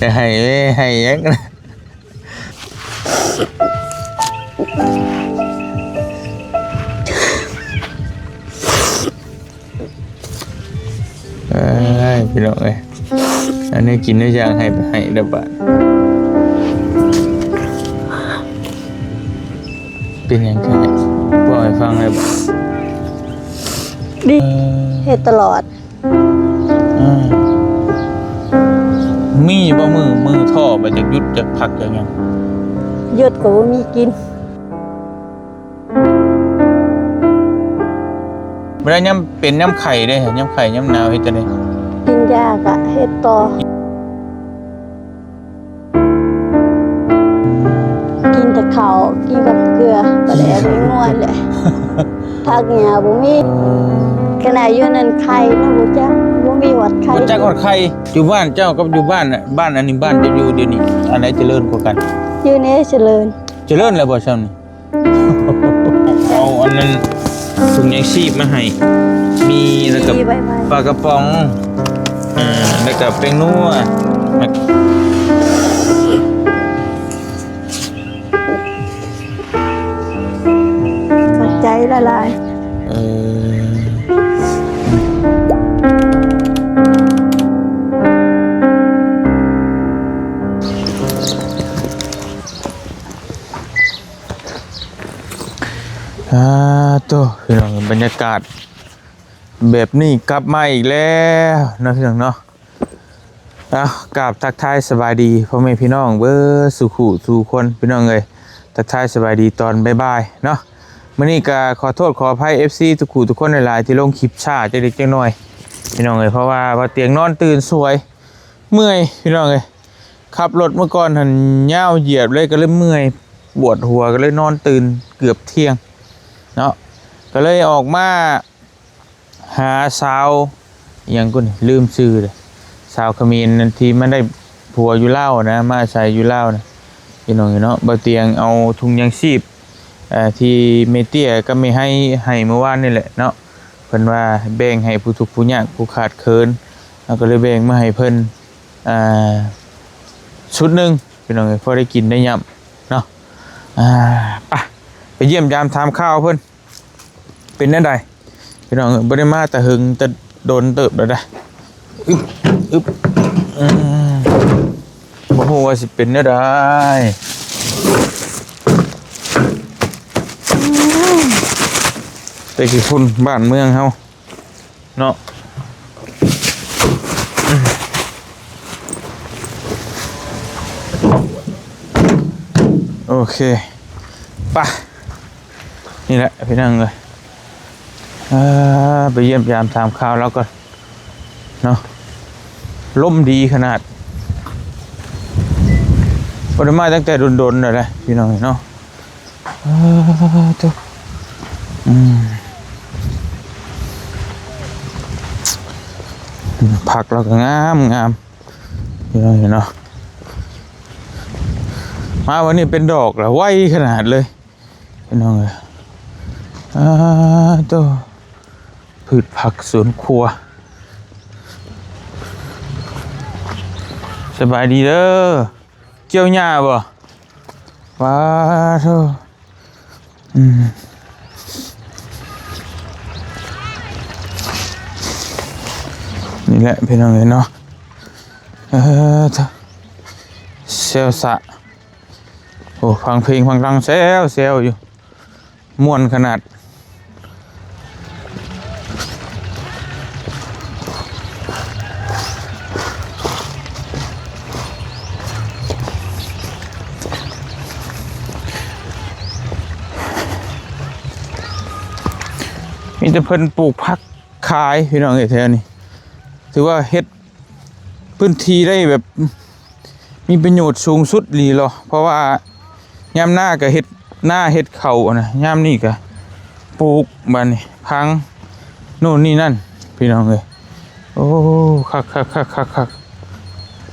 ຈະໃຫ້ ໃຫ້ຫຍັງ? ເອີຍ ພີ່ນ້ອງເອີຍ ອັນນີ້ກິນໄດ້ຢ່າງໃຫ້ ໃຫ້ເດີບາດ. ເປັນຫຍັງຄືເວົ້າໃຫ້ຟັງໄດ້ບໍ່? ດີ ເອີ ເຮັດຕະຫຼອດ. ອືມ ມີບໍ່ມື້ ມື້ທໍ້ ແບບຢາກຢຸດ ຢາກພັກ ຢາກຫຍັງ? ຢຸດກໍບໍ່ມີກິນ. ເວລາຍາມເປັນຍາມໄຂ້ເດ້ ຍາມໄຂ້ຍາມໜາວເຮັດຈັ່ງໃດ? ກິນຢາກະເຮັດຕໍ່. ກິນແຕ່ເຂົ້າ ກິນກັບເກືອ ປາແດກ ແປ້ງນົວແຫຼະ ຜັກຫຍ້າບໍ່ມີ. ເອີ ຂະໜາດຢູ່ນັ້ນໄຂ້ນະ ບໍ່ຈັກ ບໍ່ມີຮອດໄຂ້ ບໍ່ຈັກຮອດໄຂ້. ຢູ່ບ້ານເຈົ້າກັບຢູ່ບ້ານ ບ້ານອັນນີ້ ບ້ານເຈົ້າຢູ່ດຽວນີ້ ອັນໃດຈະເລີນກວ່າກັນ? ຢູ່ນີ້ຈະເລີນ. ຈະເລີນແລ້ວບໍ່ຊ່ຳນີ້? ເອົາອັນນັ້ນ ຖົງຍັງຊີບມາໃຫ້ ມີ ແລ້ວກໍ ມີໃບໄມ້ ປາກະປ໋ອງ ອ່າ ແລ້ວກໍແປ້ງນົວ ຂອບໃຈຫຼາຍໆ. ເອີ ອ່າ ໂຕ ພີ່ນ້ອງ ບັນຍາກາດແບບນີ້ກັບມາອີກແລ້ວເນາະ ພີ່ນ້ອງເນາະ. ເອົາ ກາບທັກທາຍສະບາຍດີພໍ່ແມ່ພີ່ນ້ອງເບິດສູ່ຄູ່ສູ່ຄົນ ພີ່ນ້ອງເອີຍ. ທັກທາຍສະບາຍດີຕອນບ່າຍໆເນາະ. ມື້ນີ້ກໍຂໍໂທດຂໍອະໄພເອັຟຊີທຸກຄູ່ທຸກຄົນຫຼາຍໆ ທີ່ລົງຄລິບຊ້າຈັກເລັກຈັກນ້ອຍ ພີ່ນ້ອງເອີຍ, ເພາະວ່າບ່າວຕຽງນອນຕື່ນສວຍ ເມື່ອຍ ພີ່ນ້ອງເອີຍ. ຂັບລົດມາກ່ອນຫັ້ນຍາວຢຽບເລີຍ ກໍເລີຍເມື່ອຍປວດຫົວ ກໍເລີຍນອນຕື່ນເກືອບທ່ຽງເນາະ. ກໍເລີຍອອກມາຫາສາວ ອີ່ຫຍັງກໍນີ້ ລືມຊື່ເດ້ ສາວຂະເໝນນັ້ນ ທີ່ມາໄດ້ຜົວຢູ່ລາວນະ ມາອາໄສຢູ່ລາວນະ ພີ່ນ້ອງເອີຍເນາະ. ບ່າວຕຽງເອົາຖົງຍັງຊີບ ເອີ ທີ່ແມ່ເຕ້ຍກັບແມ່ໄຮໃຫ້ມື້ວານນີ້ແຫຼະເນາະ, ເພິ່ນວ່າແບ່ງໃຫ້ຜູ້ທຸກຜູ້ຍາກ ຜູ້ຂາດເຂີນ ເຮົາກໍເລີຍແບ່ງມາໃຫ້ເພິ່ນ ອ່າ ຊຸດໜຶ່ງ ພີ່ນ້ອງເອີຍ, ພໍໄດ້ກິນໄດ້ຫຍ້ຳເນາະ. ອ່າ ໄປ ໄປຢ້ຽມຢາມຖາມຂ່າວເພິ່ນ ເປັນແນວໃດ ພີ່ນ້ອງເອີຍ. ບໍ່ໄດ້ມາແຕ່ເຫິງ ແຕ່ດົນເຕີບແລ້ວເດ້. ອຶບ ອຶບ ອືມ ບໍ່ຮູ້ວ່າຊິເປັນແນວໃດ ແຕ່ຂີ້ຝຸ່ນບ້ານເມືອງເຮົາ ເນາະ. ໂອເຄ ໄປ ນີ້ແຫຼະ ພີ່ນ້ອງເອີຍ ເອີ ໄປຢ້ຽມຢາມຖາມຂ່າວລາວກ່ອນເນາະ. ລົມດີຂະໜາດ ບໍ່ໄດ້ມາຕັ້ງແຕ່ດົນໆແລ້ວເດ້ ພີ່ນ້ອງເນາະ. ເອີ ໂທ້ ອືມ ຜັກລາວກໍງາມໆ ພີ່ນ້ອງເນາະ. ມາວັນນີ້ເປັນດອກລະໄວຂະໜາດເລີຍ ພີ່ນ້ອງເອີຍ. ອ່າ ໂທ້ ພືດຜັກສວນຄົວ. ສະບາຍດີເດີ. ກ່ຽວຫຍ້າບໍ່? ປາໂທ ອືມ ນີ້ແຫຼະ ພີ່ນ້ອງເອີຍເນາະ. ເອີ ແຊວສະ ໂອ້ ຟັງເພງຟັງລັງແຊວໆຢູ່. ມ່ວນຂະໜາດ. ມີແຕ່ເພິ່ນປູກຜັກຂາຍ ພີ່ນ້ອງເອີຍ ແຖວນີ້ ຖືວ່າເຮັດ ພື້ນທີ່ໄດ້ແບບມີປະໂຫຍດສູງສຸດອີ່ຫຼີເນາະ ເພາະວ່າຍາມນາກໍເຮັດນາເຮັດເຂົ້ານະ ຍາມນີ້ກໍປູກ ບາດນີ້ຜັງ ໂນ່ນນີ້ນັ້ນ ພີ່ນ້ອງເອີຍ. ໂອ້ ຄັກໆໆໆໆ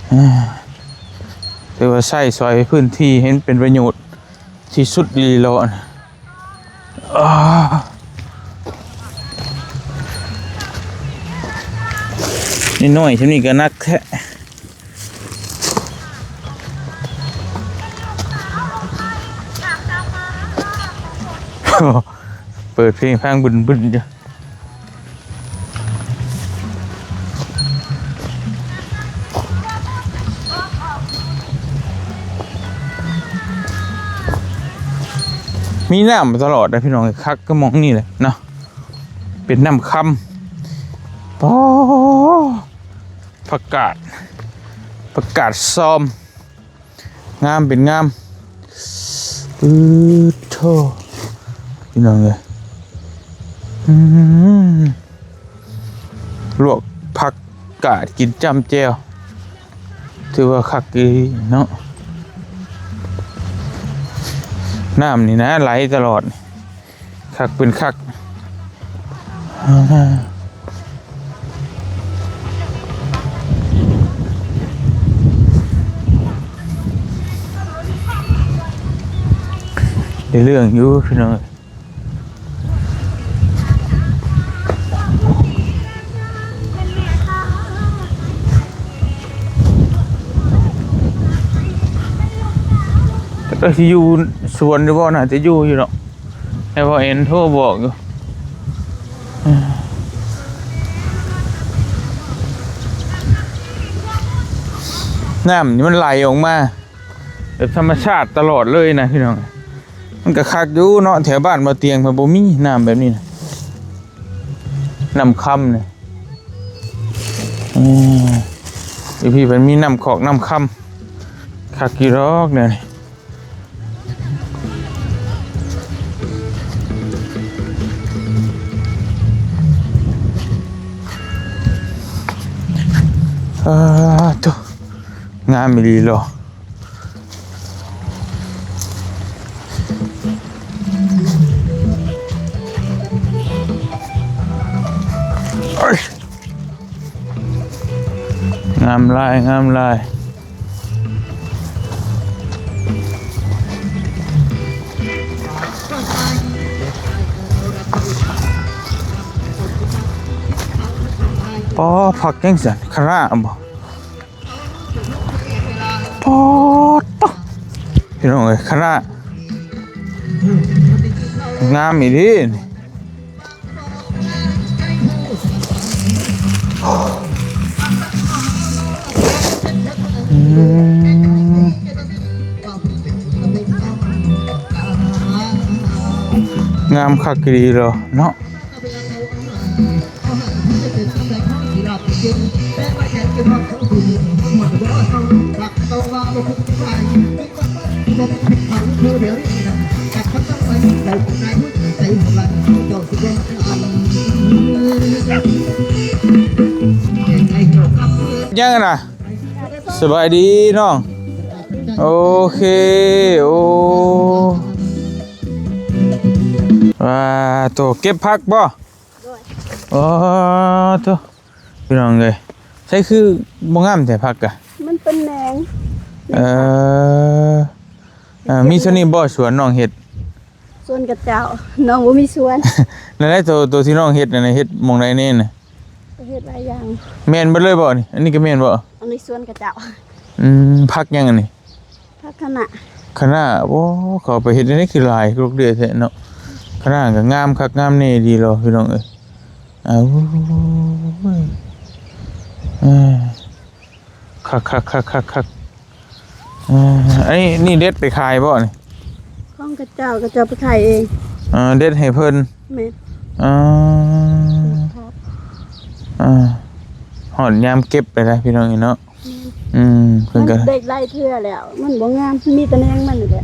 ເອີ ຖືວ່າໃຊ້ສອຍພື້ນທີ່ໃຫ້ມັນເປັນປະໂຫຍດ ທີ່ສຸດອີ່ຫຼີເນາະ. ອາ ນ້ອຍໆ ຊ່ຳນີ້ກໍໜັກແທ້. ເປີດເພງຟັງບຶນໆຢູ່. ມີນ້ຳຕະຫຼອດເດ້ພີ່ນ້ອງ, ຄັກຄືໝ່ອງນີ້ແຫຼະເນາະ, ເປັນນ້ຳຄຳ. ປາ ຜັກກາດ ຜັກກາດຊອມ ງາມເປັນງາມ. ປຶດໂທ້ ພີ່ນ້ອງເອີຍ, ອືມ ລວກຜັກກາດກິນຈ້ຳແຈ່ວ ຖືວ່າຄັກອີ່ຫຼີເນາະ. ນ້ຳນີ້ນະໄຫຼຕະຫຼອດ. ຄັກເປັນຄັກ. ໄດ້ເລື່ອງຢູ່ພີ່ນ້ອງ. ເອີ ຊິຢູ່ສວນຢູ່ບໍ່? ໜ້າຈະຢູ່ຢູ່ເນາະ, ແຕ່ວ່າເຫັນໂທບອກຢູ່. ນ້ຳນີ້ມັນໄຫຼອອກມາແບບທຳມະຊາດຕະຫຼອດເລີຍນະພີ່ນ້ອງ. ມັນກໍຄັກຢູ່ເນາະ, ແຖວບ້ານບໍ່ຕຽງເພິ່ນບໍ່ມີນ້ຳແບບນີ້ນະ, ນ້ຳຄຳນີ້. ອືມ ຢູ່ພີ້ເພິ່ນມີນ້ຳຂອກນ້ຳຄຳ, ຄັກຢູ່ດອກແນວນີ້. ອາ ໂທ້ ງາມອີ່ຫຼີເນາະ. ງາມຫຼາຍ ງາມຫຼາຍ. ປໍ ຜັກຫຍັງຊັ້ນ? ຄະນ້າບໍ? ປາດໂທ້ ພີ່ນ້ອງເອີຍ ຄະນ້າ ງາມອີ່ຫຼີນີ້. ອືມ ງາມຄັກອີ່ຫຼີເນາະ. ຍັງນະ ສະບາຍດີນ້ອງ. ໂອເຄ ໂອ້ ວ່າໂຕ ເກັບຜັກບໍ່? ໂອ້ໂຕ ພີ່ນ້ອງເອີຍ ໃສຄືບໍ່ງາມແທ້ຜັກກະ? ມັນເປັນແໜງ. ເອີ ເອີ ມີສ່ຳນີ້ບໍ່ສວນນ້ອງເຮັດ? ສວນຂະເຈົ້າ ນ້ອງບໍ່ມີສວນ. ນັ້ນແຫຼະ ໂຕ ໂຕທີ່ນ້ອງເຮັດນັ້ນນະ ເຮັດໝ່ອງໃດແດ່ນະ? ເຮັດຫຼາຍຢ່າງ. ແມ່ນເບິດເລີຍບໍ່ນີ້? ອັນນີ້ກໍແມ່ນບໍ່? ອັນນີ້ສວນຂະເຈົ້າ. ອືມ ຜັກຫຍັງອັນນີ້? ຜັກຄະນ້າ. ຄະນ້າ. ໂອ້ ເຂົາເອົາໄປເຮັດແນວໃດຄືຫຼາຍລູກເດືອແທ້ເນາະ. ຄະນ້າກໍງາມຄັກງາມແນ່ດີເນາະ ພີ່ນ້ອງເອີຍ. ເອົາ ໂອ້ຍ ເອີ ຄັກໆໆໆໆ. ເອີ ອັນນີ້ ນີ້ເດັດໄປຂາຍບໍ່ນີ້? ຂອງເຂົາເຈົ້າ ເຂົາເຈົ້າໄປຂາຍເອງ. ເອີ ເດັດໃຫ້ເພິ່ນ. ແມ່ນ. ເອີ ເອີ ຮອດຍາມເກັບໄປແລ້ວ ພີ່ນ້ອງເອີຍເນາະ. ແມ່ນ. ອືມ ເພິ່ນກໍ ມັນໄດ້ຫຼາຍເທື່ອແລ້ວ ມັນບໍ່ງາມ ມີແຕ່ແໜງມັນນີ້ແຫຼະ.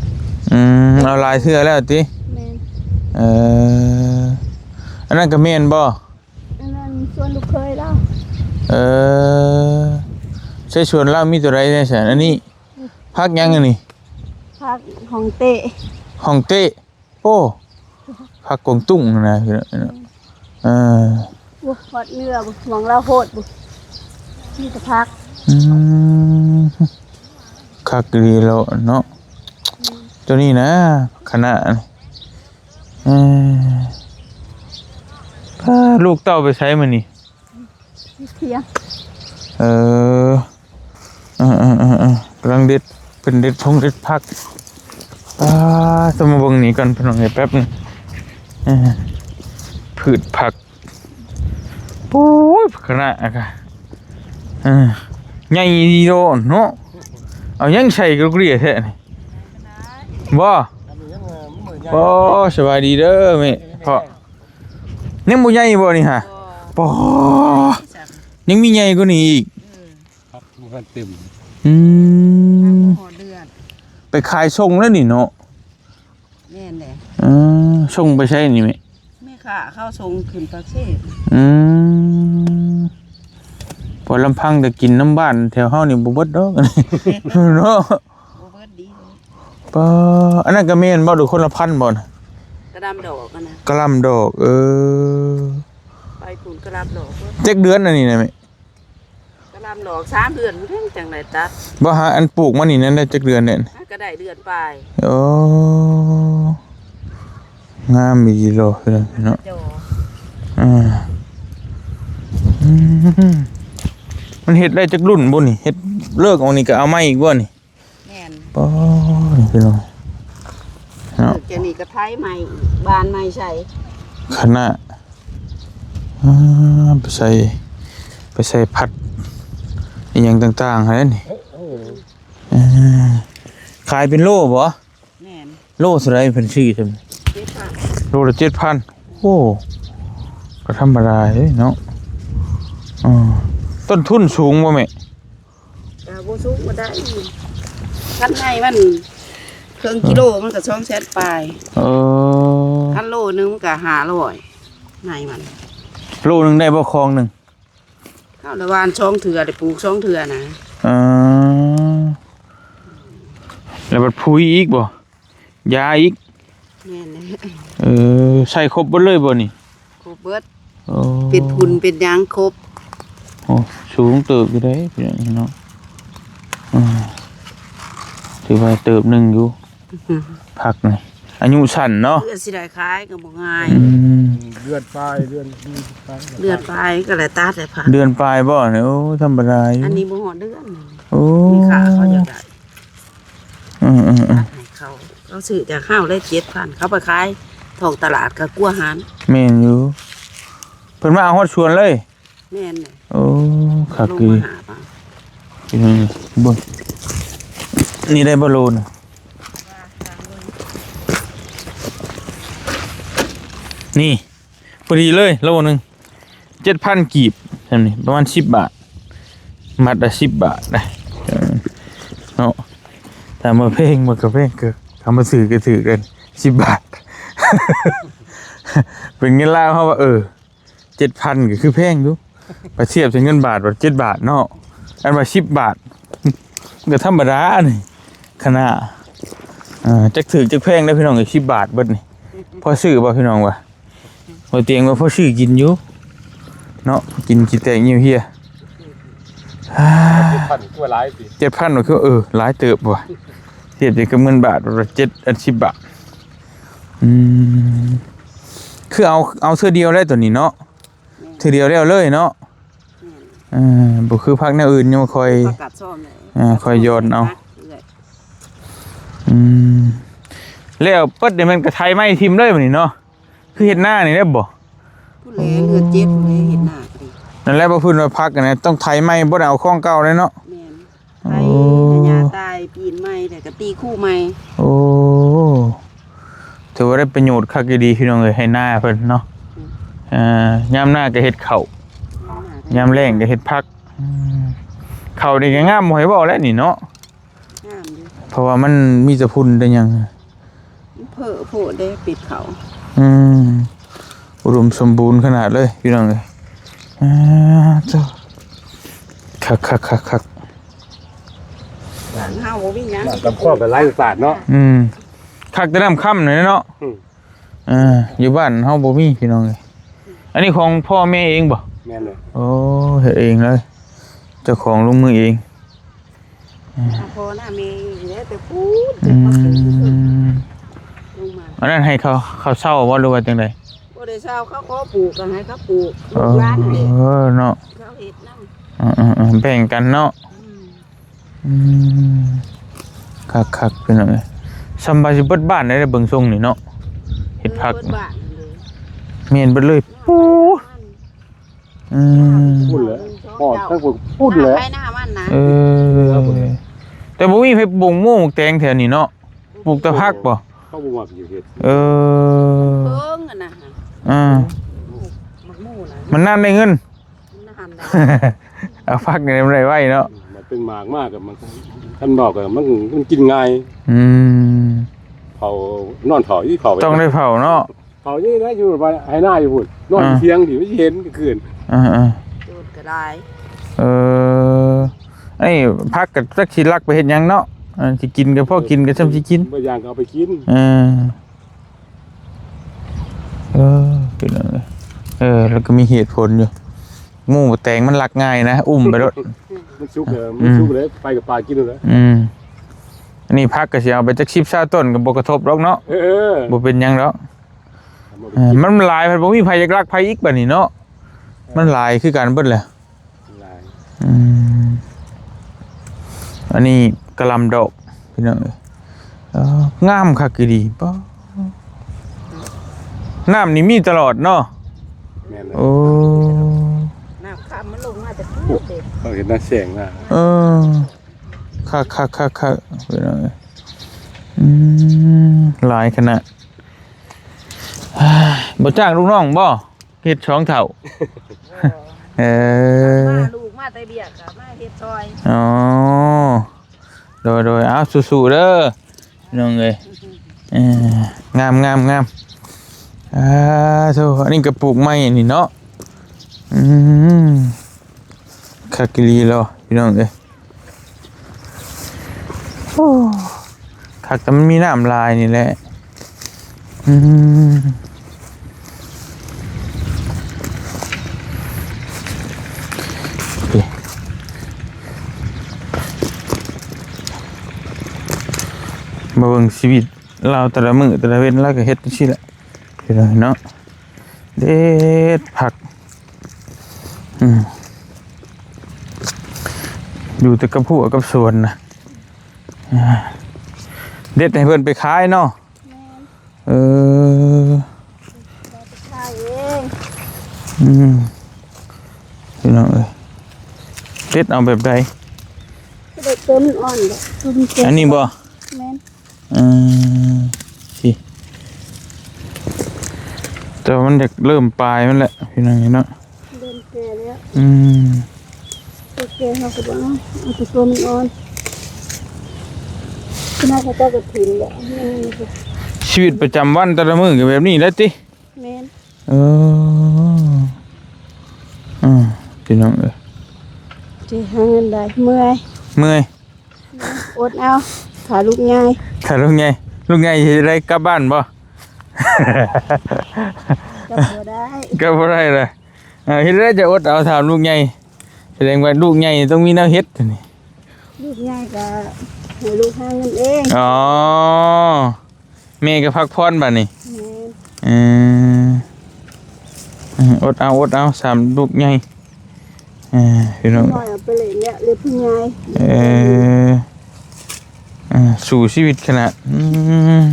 ອືມ ເອົາຫຼາຍເທື່ອແລ້ວຕິ? ແມ່ນ. ເອີ ອັນນັ້ນກໍແມ່ນບໍ່? ອັນນັ້ນສວນລູກເຂີຍລາວ. ເອີ ໃນສວນລາວມີຕົວໃດແດ່ຊັ້ນ? ອັນນີ້ ອືມ ຜັກຫຍັງອັນນີ້? ຜັກຮ່ອງເຕ້. ຮ່ອງເຕ້. ໂອ້ ຜັກກວາງຕຸ້ງນະ. ເອີ ໂອ້ ຮອດເໜືອບໍ່ ໝ່ອງລາວໂພດບໍ່ ມີແຕ່ຜັກ. ອືມ ຄັກດີແລ້ວເນາະ. ອືມ ຕົວນີ້ນະ ຄະນ້າ ເອີ ພາລູກເຕົ້າໄປໃສມື້ນີ້? ຢູ່ທຽງ. ເອີ ເອີໆໆໆ ກຳລັງເດັດ ເພິ່ນເດັດພົງເດັດຜັກ. ອ່າ ຕ້ອງມາເບິ່ງນີ້ກ່ອນ ພີ່ນ້ອງເອີຍ ແປັບໜຶ່ງ. ເອີ ພືດຜັກ ໂອ້ຍ ຂະໜາດ ເອີ ໃຫຍ່ດີເນາະ ເນາະ ເອົາຫຍັງໃສ່ກະເກຍແທ້ນີ້ ບໍ່? ໂອ້ ສະບາຍດີເດີແມ່ ພໍ່ ຍັງບໍ່ໃຫຍ່ບໍ່ນີ້ຫາ? ບໍ່ ຍັງມີໃຫຍ່ກວ່ານີ້ອີກ ເອີ ພັກບໍ່ທັນເຕັມ ອືມ ພັກບໍ່ຮອດເດືອນ ໄປຂາຍສົ່ງແລ້ວນີ້ເນາະ ແມ່ນແຫຼະ ເອີ ສົ່ງໄປໃສນີ້ແມ່? ແມ່ຄ້າເຂົາສົ່ງຂຶ້ນປາກເຊ ອືມ ເພາະລຳພັງແຕ່ກິນນຳບ້ານແຖວເຮົານີ້ບໍ່ເບິດດອກ ເນາະ ບໍ່ເບິດດີເລີຍ ປາ ອັນນັ້ນກະແມ່ນບໍ່ ຫຼືຄົນລະພັນບໍ່ນະ? ກະຫຼ່ຳດອກຫັ້ນນະ ກະຫຼ່ຳດອກ ເອີ ໄປພຸ້ນກະຫຼ່ຳດອກເບິດ ຈັກເດືອນອັນນີ້ນະແມ່? ກະຫຼ່ຳດອກສາມເດືອນພຸ້ນແຫຼະຈັ່ງໄດ້ຕັດ ບໍ່ຫາ ອັນປູກມານີ້ນັ້ນໄດ້ຈັກເດືອນແລ້ວ? ຫາກະໄດ້ເດືອນປາຍ ໂອ້ ງາມອີ່ຫຼີເນາະ ເນາະ ອ່າ ອືມ ມັນເຮັດໄດ້ຈັກລຸ້ນບໍ່ນີ້? ເຮັດເລີກອອກນີ້ກະເອົາໃໝ່ອີກບໍ່ນີ້? ແມ່ນ ປ້ອ ພີ່ນ້ອງເນາະ ຈາກນີ້ກະໄຖໃໝ່ ບານໃໝ່ໃສ່ ຂະໜາດ ອ່າ ໄປໃສ່ ໄປໃສ່ຜັດອີ່ຫຍັງຕ່າງໆຫັ້ນແຫຼະນີ້ ເອີ ຂາຍເປັນໂລບໍ່? ແມ່ນ ໂລເທົ່າໃດເພິ່ນຊື້ຊັ້ນ? ເຈັດພັນ ໂລລະເຈັດພັນ ໂອ້ ກະທຳມະດາເດ້ເນາະ ເອີ ຕົ້ນທຶນສູງບໍ່ແມ່? ກະບໍ່ສູງບໍ່ໄດ້ ຄັນໃນມັນເຄິ່ງກິໂລ ມັນກະສອງແສນປາຍ ເອີ ຄັນໂລໜຶ່ງມັນກະຫ້າຮ້ອຍ ໃນມັນ ໂລໜຶ່ງໄດ້ບໍ່ຄອງໜຶ່ງ? ເຮົາລະຫວ່ານສອງເທື່ອ ໄດ້ປູກສອງເທື່ອນະ ເອີ ແລ້ວບັດປຸ໋ຍອີກບໍ່? ຢາອີກ ແມ່ນແຫຼະ ເອີ ໃສ່ຄົບເບິດເລີຍບໍ່ນີ້? ຄົບເບິດ ໂອ້ ເປັນຝຸ່ນເປັນຫຍັງຄົບ ໂອ້ ສູງເຕີບຢູ່ເດ້ພີ່ນ້ອງເນາະ ອືມ ຖືວ່າເຕີບໜຶ່ງຢູ່ ຜັກນີ້ ອາຍຸສັ້ນເນາະ ເພື່ອຊິໄດ້ຂາຍກະບໍ່ງ່າຍ ອືມ ເດືອນປາຍ ເດືອນ ເດືອນປາຍກະໄດ້ຕັດແລ້ວຜັກ ເດືອນປາຍບໍ່ນີ້? ໂອ້ ທຳມະດາຢູ່ ອັນນີ້ບໍ່ຮອດເດືອນ ໂອ້ ມີຄ່າເຂົາຢາກໄດ້ ອືມໆໆ ຕັດໃຫ້ເຂົາ ເຂົາຊື້ຈາກເຮົາໄດ້ເຈັດພັນ ເຂົາໄປຂາຍທ້ອງຕະຫຼາດກະກວ່າຫັ້ນ ແມ່ນຢູ່ ເພິ່ນມາເອົາຮອດສວນເລີຍ ແມ່ນແຫຼະ ໂອ້ ຄັກ ລົງ ດີ ມາຫາເອົາ ເບິ່ງ ນີ້ໄດ້ບໍ່ໂລນ ນີ້ ພໍດີເລີຍໂລໜຶ່ງ ເຈັດພັນກີບ ສ່ຳນີ້ປະມານສິບບາດ ມັດລະສິບບາດນະ ເອີ ເນາະ ຖ້າມາແພງ ມັນກະແພງ ກະ ຖ້າມາຖືກກະຖືກກັນ ສິບບາດ ເປັນເງິນລາວເຮົາວ່າ ເອີ ເຈັດພັນກະຄືແພງຢູ່ ໄປທຽບໃສ່ເງິນບາດ ບາດເຈັດບາດເນາະ ອັນວ່າສິບບາດ ກະທຳມະດານີ້ ຂະໜາດ ເອີ ຈັກຖືກຈັກແພງເດີພີ່ນ້ອງເອີຍ ສິບບາດເບິດນີ້ ພໍຊື້ບໍ່ພີ່ນ້ອງວ່າ? ບໍ່ຕຽງວ່າພໍຊື້ກິນຢູ່ເນາະ ກິນຂີ້ແຕກເຫຍື້ອເຫ່ຍ ເຈັດພັນກວ່າຫຼາຍຕິ ເຈັດພັນກວ່າຄື ເອີ ຫຼາຍເຕີບວ່າ ທຽບໃສ່ກັບເງິນບາດ ເຈັດ ອັນ ສິບບາດ ອືມ ຄືເອົາ ເອົາເທື່ອດຽວແລ້ວໂຕນີ້ເນາະ ແມ່ນ ເທື່ອດຽວແລ້ວເລີຍເນາະ ແມ່ນ ເອີ ບໍ່ຄືຜັກແນວອື່ນ ຍັງຄ່ອຍ ຜັກກາດຊອມເລີຍ ເອີ ຄ່ອຍຢອນເອົາ ອືມ ແລ້ວປຶດນີ້ແມ່ນກະໄຖໄມ້ຖິ້ມເລີຍບາດນີ້ເນາະ ຄືເຮັດນານີ້ແຫຼະບໍ່? ພຸ້ນແຫຼະ ເດືອນເຈັດພຸ້ນແຫຼະເຮັດນາກະດີ ນັ້ນແຫຼະ ບໍ່ພື້ນວ່າຜັກຫັ້ນນະ ຕ້ອງໄຖໃໝ່ ບໍ່ໄດ້ເອົາຂອງເກົ່າເລີຍເນາະ ແມ່ນ ໄຖ ໂອ້ ໃຫ້ຫຍ້າຕາຍ ປີນໃໝ່ ແລ້ວກະຕີຄູໃໝ່ ໂອ້ ຖືວ່າໄດ້ປະໂຫຍດຄັກອີ່ຫຼີພີ່ນ້ອງເອີຍ ໄຮ່ນາເພິ່ນເນາະ ອືມ ເອີ ຍາມໜ້າກະເຮັດເຂົ້າ ຍາມໜ້າກະ ຍາມແລ້ງກະເຮັດຜັກ ອືມ ເຂົ້ານີ້ກະງາມບໍ່ໃຫ້ເວົ້າແລ້ວນີ້ເນາະ ງາມຢູ່ ເພາະວ່າມັນມີແຕ່ຝຸ່ນແຕ່ຫຍັງ ມັນເພີໂພດເດ້ ເປັດເຂົາ ອືມ ອຸດົມສົມບູນຂະໜາດເລີຍພີ່ນ້ອງເອີຍ ອ່າ ໂທ້ ຄັກໆໆໆ ບ້ານເຮົາບໍ່ມີຫຍັງ ນ້ຳຕຳຄອງກະໄຫຼສາດເນາະ ອືມ ຄັກແຕ່ນ້ຳຄຳນີ້ເນາະ ອືມ ເອີ ຢູ່ບ້ານເຮົາບໍ່ມີພີ່ນ້ອງເອີຍ ອັນນີ້ຂອງພໍ່ແມ່ເອງບໍ່? ແມ່ນເລີຍ ໂອ້ ເຮັດເອງເລີຍ ເຈົ້າຂອງລົງມືເອງ ອືມ ພໍ່ນະແມ່ນີ້ແຫຼະ ແຕ່ພຸ້ນ ອືມ ລົງມາ ອັນນັ້ນໃຫ້ເຂົາ ເຂົາເຊົ່າບໍ່ ຫຼືວ່າຈັ່ງໃດ? ບໍ່ໄດ້ເຊົ່າ ເຂົາຂໍປູກກະໃຫ້ເຂົາປູກ ເອີ ລູກຫຼານຫັ້ນແຫຼະ ເນາະ ເຂົາເຮັດນຳ ເອີໆໆ ແບ່ງກັນເນາະ ອືມ ອືມ ຄັກໆ ພີ່ນ້ອງເອີຍ ສ່ຳວ່າຊິເບິດບ້ານໄດ້ເບິ່ງຊົງນີ້ເນາະ ເຮັດຜັກ ເອີ ເບິດບ້ານເລີຍ ແມ່ນເບິດເລີຍ. ປູ້ ອືມ ພຸ້ນແຫຼະ ຮອດທາງພຸ້ນ ພຸ້ນແຫຼະ ໄປໜ້າມັນນະ. ເອີ ແຕ່ບໍ່ມີໃຜປູກໝູກແຕງແຖວນີ້ເນາະ. ປູກແຕ່ຜັກບໍ່? ເຂົາບໍ່ມັກຢູ່ເຮັດ. ເອີ ເພິ່ງຫັ້ນນະ. ອ່າ ໝາກໝູນະ ມັນນານໄດ້ເງິນ. ນານນະ ເອົາຜັກນີ້ມັນໄດ້ໄວເນາະ. ມັນເປັນໝາກມາກໍມັນ ຄັນບອກກໍມັນ ມັນກິນງ່າຍ. ອືມ ເຜົາ ນອນເຜົາ ອີເຜົາ ຕ້ອງໄດ້ເຜົາເນາະ. ເຂົານີ້ນະ ຢູ່ບ້ານໄຮ່ນາຢູ່ພຸ້ນ ນອນຢູ່ ອ່າ ທຽງນີ້ ມັນຊິເຫັນກາງຄືນ. ອ່າໆ ໂຈນກໍຫຼາຍ. ເອີ ອັນນີ້ຜັກກໍຈັກຊິລັກໄປເຮັດຫຍັງເນາະ. ເອີ ຊິກິນກໍພໍກິນ ກໍຊ່ຳຊິກິນ ບາງຢ່າງກໍເອົາໄປກິນ. ເອີ ເອີ ເປັນຫຍັງ ເອີ ແລ້ວກໍມີເຫດຜົນຢູ່. ໝູແຕງມັນລັກງ່າຍນະ ອຸ້ມໄປໂລດ. ມັນສຸກເລີຍ ມັນສຸກເລີຍ ໄປກັບປາກິນໂລດ. ອືມ ອັນນີ້ຜັກກໍຊິເອົາໄປຈັກສິບຊາວຕົ້ນ ກໍບໍ່ກະທົບດອກເນາະ. ເອີ ບໍ່ເປັນຫຍັງດອກ. ເອີ ມັນຫຼາຍ ພັດບໍ່ມີໃຜຢາກລັກໃຜອີກບາດນີ້ເນາະ. ມັນຫຼາຍຄືກັນເບິດແຫຼະ. ຫຼາຍ. ອືມ ອັນນີ້ກະຫຼ່ຳດອກ ພີ່ນ້ອງເອີຍ. ເອີ ງາມຄັກອີ່ຫຼີ. ປ້າ ນ້ຳນີ້ມີຕະຫຼອດເນາະ. ແມ່ນແລ້ວ. ໂອ້ ນ້ຳຄຳມັນລົງມາແຕ່ພຸ້ນເດ້. ເຂົາເຮັດນາແຊງນະ. ເອີ ຄັກໆໆໆ ພີ່ນ້ອງເອີຍ. ອືມ ຫຼາຍຂະໜາດ. ບໍ່ຈ້າງລູກນ້ອງບໍ່? ເຮັດສອງເທົ່າ. ເອີ ມາລູກມາແຕ່ວຽກກໍມາເຮັດຊ່ອຍ. ອໍ ໂດຍໆ ເອົາ ສູ້ໆເດີ ນ້ອງເອີຍ. ເອີ ງາມໆໆ. ອ່າ ໂທ້ ອັນນີ້ກໍປູກໃໝ່ນີ້ເນາະ. ອືມ ຄັກອີ່ຫຼີເນາະ ພີ່ນ້ອງເອີຍ. ໂອ້ ຄັກ ແຕ່ມັນມີນ້ຳຫຼາຍນີ້ແຫຼະ. ອືມ ມາເບິ່ງຊີວິດລາວແຕ່ລະມື້ແຕ່ລະເວັນ ລາວກໍເຮັດຈັ່ງຊີ້ແຫຼະ ພີ່ນ້ອງເນາະ. ເດັດຜັກ ອືມ ຢູ່ແຕ່ກັບຮົ້ວກັບສວນນະ. ເດັດໃຫ້ເພິ່ນໄປຂາຍເນາະ. ແມ່ນ. ເອີ ເຮົາໄປຂາຍເອງ. ອືມ ພີ່ນ້ອງເອີຍ ເດັດເອົາແບບໃດ? ເດັດຕົວມັນອ່ອນ ຕົວມັນແກ່. ອັນນີ້ບໍ່? ແມ່ນ. ອືມ ຊິ ແຕ່ວ່າມັນຢາກເລີ່ມປາຍມັນແຫຼະ ພີ່ນ້ອງເນາະ. ເລີ່ມແກ່ແລ້ວ. ອືມ ຕົວແກ່ເຮົາກໍບໍ່ເອົາ ເອົາແຕ່ຕົວມັນອ່ອນ. ຂະໜາດເຂົາເຈົ້າກໍຖິ້ມແລ້ວ. ຊີວິດປະຈຳວັນແຕ່ລະມື້ກໍແບບນີ້ແຫຼະຕິ? ແມ່ນ. ເອີ ອືມ ພີ່ນ້ອງເອີຍ ຊິຫາເງິນໄດ້ ເມື່ອຍ ເມື່ອຍ. ອົດເອົາ ຖ້າລູກໃຫຍ່ ຖ້າລູກໃຫຍ່ ລູກໃຫຍ່ຊິໄດ້ກັບບ້ານບໍ່? ກໍບໍ່ໄດ້ ກໍບໍ່ໄດ້ລະ. ເອີ ເຮັດໄດ້ຈະອົດເອົາ ຖ້າລູກໃຫຍ່ ສະແດງວ່າລູກໃຫຍ່ຕ້ອງມີແນວເຮັດນີ້. ລູກໃຫຍ່ກໍໃຫ້ລູກຫາເງິນເອງ. ອໍ ແມ່ກໍພັກຜ່ອນບາດນີ້. ແມ່ນ. ເອີ ເອີ ອົດເອົາ ອົດເອົາ ສາມລູກໃຫຍ່. ເອີ ພີ່ນ້ອງ ນ້ອຍເອົາໄປເລີຍເນຍ ເລີຍຜູ້ໃຫຍ່. ເອີ ເອີ ສູ້ຊີວິດຂະໜາດ. ອືມ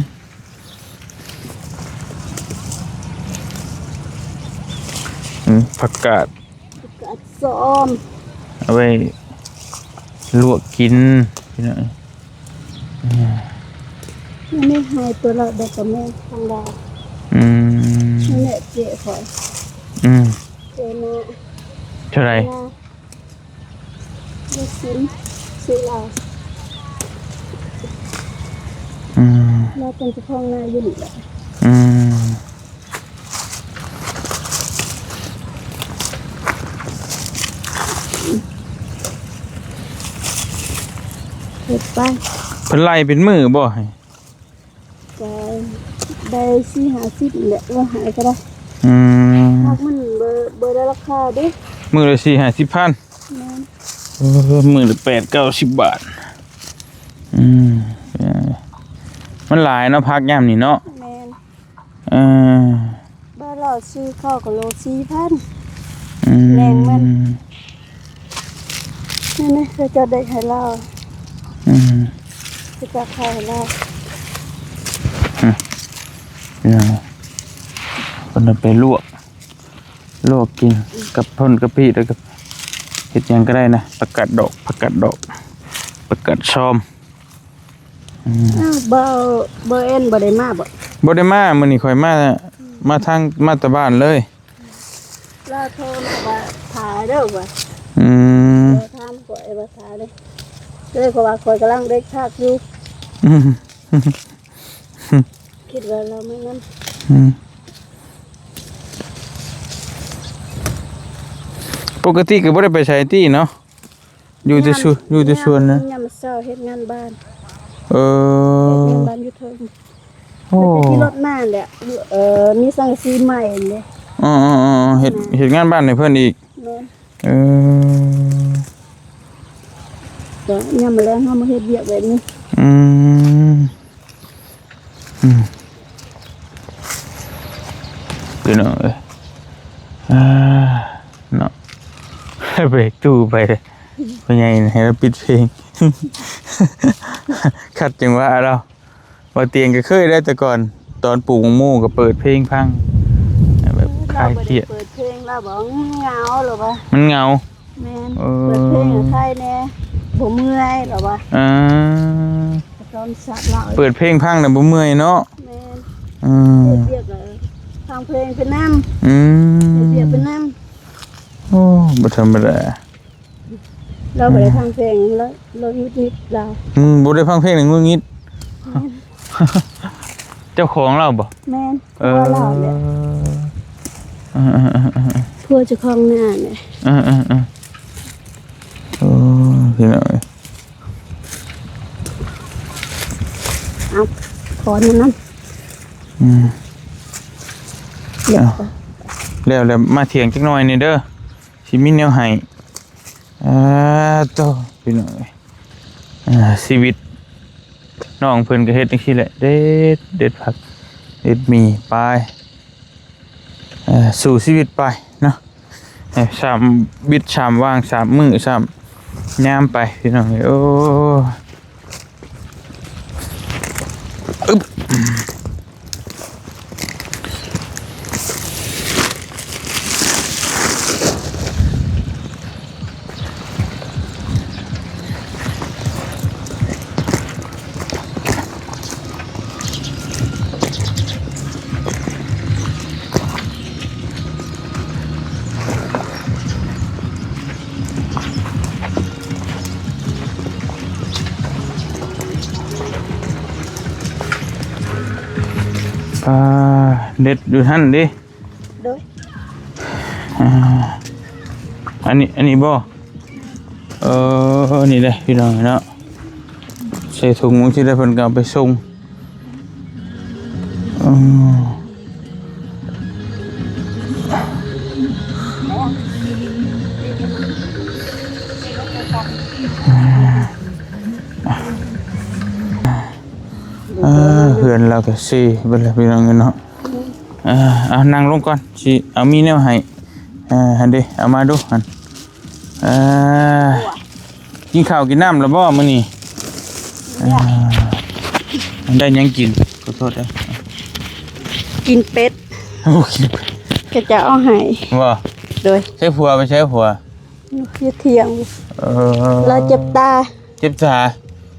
ອືມ ຜັກກາດ ຜັກກາດຊອມ ເອົາໄວ້ລວກກິນ ພີ່ນ້ອງ. ອືມ ນີ້ໃຫ້ຕົວລະດອກກະແມທາງລາວ. ອືມ ນີ້ແຫຼະເຈ້ຂ້ອຍ. ອືມ ເຈ້ນະ ເທົ່າໃດ? ນະ ລູກຊິນ ຊື້ລາວ. ອືມ ລາວເປັນເຈົ້າຂອງນາຢູ່ນີ້ແຫຼະ. ອືມ ເຮັດໄປ. ເພິ່ນໄລ່ເປັນມື້ບໍ່? ກໍໄດ້ສີ່ຫ້າສິບນີ້ແຫຼະ ເອີ ໃຫ້ກໍໄດ້. ອືມ ຜັກມັນບໍ່ ບໍ່ໄດ້ລາຄາເດ້ ມື້ລະສີ່ຫ້າສິບພັນ. ແມ່ນ. ເອີ ມື້ລະແປດເກົ້າສິບບາດ. ອືມ ມັນຫຼາຍເນາະ ຜັກຍາມນີ້ເນາະ. ແມ່ນ. ເອີ ບ້ານລາວຊື້ເຂົ້າກໍໂລສີ່ພັນ. ອືມ ແມງມັນ ນີ້ໆ ເຂົາເຈົ້າໄດ້ໃຫ້ລາວ. ອືມ ເຂົາເຈົ້າຂາຍໃຫ້ລາວ. ອືມ ເພິ່ນເອົາໄປລວກ. ລວກກິນກັບພົ້ນກະປິ ແລ້ວກໍເຮັດຫຍັງກໍໄດ້ນະ. ຜັກກາດດອກ ຜັກກາດດອກ ຜັກກາດຊອມ. ອືມ ອ້າວ ບໍ່ ບໍ່ແອນບໍ່ໄດ້ມາບໍ? ບໍ່ໄດ້ມາ ມື້ນີ້ຂ້ອຍມາ ມາທາງ ມາແຕ່ບ້ານເລີຍ. ລາວໂທມາວ່າຖ້າເດີວ່າ. ອືມ ເອີ ຖາມຂ້ອຍວ່າຖ້າເດີ ເລີຍ ເພາະວ່າຂ້ອຍກຳລັງເດັກຜັກຢູ່. ອືມ ຄິດວ່າລາວມານຳ. ອືມ ປົກກະຕິກໍບໍ່ໄດ້ໄປໃສຕິເນາະ? ຢູ່ແຕ່ສວນ ຍາມ ຢູ່ແຕ່ສວນນະ? ຍາມເຊົ້າເຮັດງານບ້ານ. ເອີ ເຮັດງານບ້ານຢູ່ເທິງ. ໂອ້ ແລ້ວກໍຂີ່ລົດມາແຫຼະ ເອີ ມີສັງກະສີໃໝ່ເດ້. ອໍໆໆ ເຮັດ ເຮັດງານບ້ານໃຫ້ເພິ່ນອີກ. ແມ່ນ. ເອີ ກໍຍາມມື້ແລງເຮົາມາເຮັດວຽກແບບນີ້. ອືມ ອືມ ພີ່ນ້ອງເອີຍ ອ່າ ເນາະ ເບຣກຕູ້ໄປ ພໍ່ໃຫຍ່ໃຫ້ລາວປິດເພງ ຂັດຈັງຫວະລາວ. ບ່າວຕຽງກໍເຄີຍໄດ້ ແຕ່ກ່ອນຕອນປູກໝາກໂມກໍເປີດເພງຟັງ ແບບຄາຍຄຽດ. ລາວບໍ່ໄດ້ເປີດເພງ ລາວບອກມັນເຫງົາ ລາວວ່າ ມັນເຫງົາ. ແມ່ນ. ເອີ ເປີດເພງໃຫ້ໃຄແດ່ ບໍ່ເມື່ອຍ ລາວວ່າ. ອ່າ ຕອນສະລາວ ເປີດເພງຟັງແລ້ວບໍ່ເມື່ອຍເນາະ. ແມ່ນ. ອືມ ເຮັດວຽກກໍຟັງເພງໄປນຳ. ອືມ ເຮັດວຽກໄປນຳ. ໂອ້ ບໍ່ທຳມະດາ. ລາວບໍ່ໄດ້ ອືມ ຟັງເພງ ລາວ ລາວຫງຸດຫງິດລາວ. ອືມ ບໍ່ໄດ້ຟັງເພງນີ້ຫງຸດຫງິດ. ແມ່ນ. ເຈົ້າຂອງລາວບໍ? ແມ່ນ. ເອີ ຜົວລາວແຫຼະ. ເອີໆໆໆໆ ຜົວເຈົ້າຂອງນາແຫຼະ. ເອີໆໆໆ ໂອ້ ພີ່ນ້ອງເອີຍ ເອົາ ຂໍນຳນຳ. ອືມ ແລ້ວ ເອົາ ແລ້ວ ແລ້ວມາຖຽງຈັກໜ່ອຍນີ້ເດີ ຊິມີແນວໃຫ້. ອ່າ ໂຕ ພີ່ນ້ອງເອີຍ ອ່າ ຊີວິດນ້ອງເພິ່ນກໍເຮັດຈັ່ງຊີ້ແຫຼະ ເດັດ ເດັດຜັກ ເດັດໝີ່ ໄປ ເອີ ສູ້ຊີວິດໄປເນາະ ເອີ ສາມວິດສາມຫວ່າງ ສາມມື້ສາມຍາມໄປ ພີ່ນ້ອງເອີຍ. ໂອ້ ອຶບ ອ່າ ເດັດຢູ່ຫັ້ນເດ້. ໂດຍ ອ່າ ອັນນີ້ ອັນນີ້ບໍ່? ເອີ ນີ້ເດ້ພີ່ນ້ອງເນາະ ໃສ່ຖົງຈັ່ງຊີ້ແລ້ວເພິ່ນກໍເອົາໄປສົ່ງ. ອືມ ເອີ ເຮືອນລາວກໍເຊເບິດແລ້ວພີ່ນ້ອງເອີຍເນາະ. ເອີ ເອົານັ່ງລົງກ່ອນ ຊິເອົາມີແນວໃຫ້. ເອີ ຫັ້ນເດ້ ເອົາມາດູຫັ້ນ. ເອີ ກິນເຂົ້າກິນນ້ຳແລ້ວບໍ່ມື້ນີ້? ເອີ ໄດ້ຫຍັງກິນ? ຂໍໂທດເດີ ກິນເປັດ. ໂອ້ ກິນເປັດ ເຂົາເຈົ້າເອົາໃຫ້. ບໍ່? ໂດຍ. ໃຊ້ຜົວ ໄປໃຊ້ຜົວ? ຢູ່ທຽງ. ເອີ ລາວເຈັບຕາ. ເຈັບຕາ?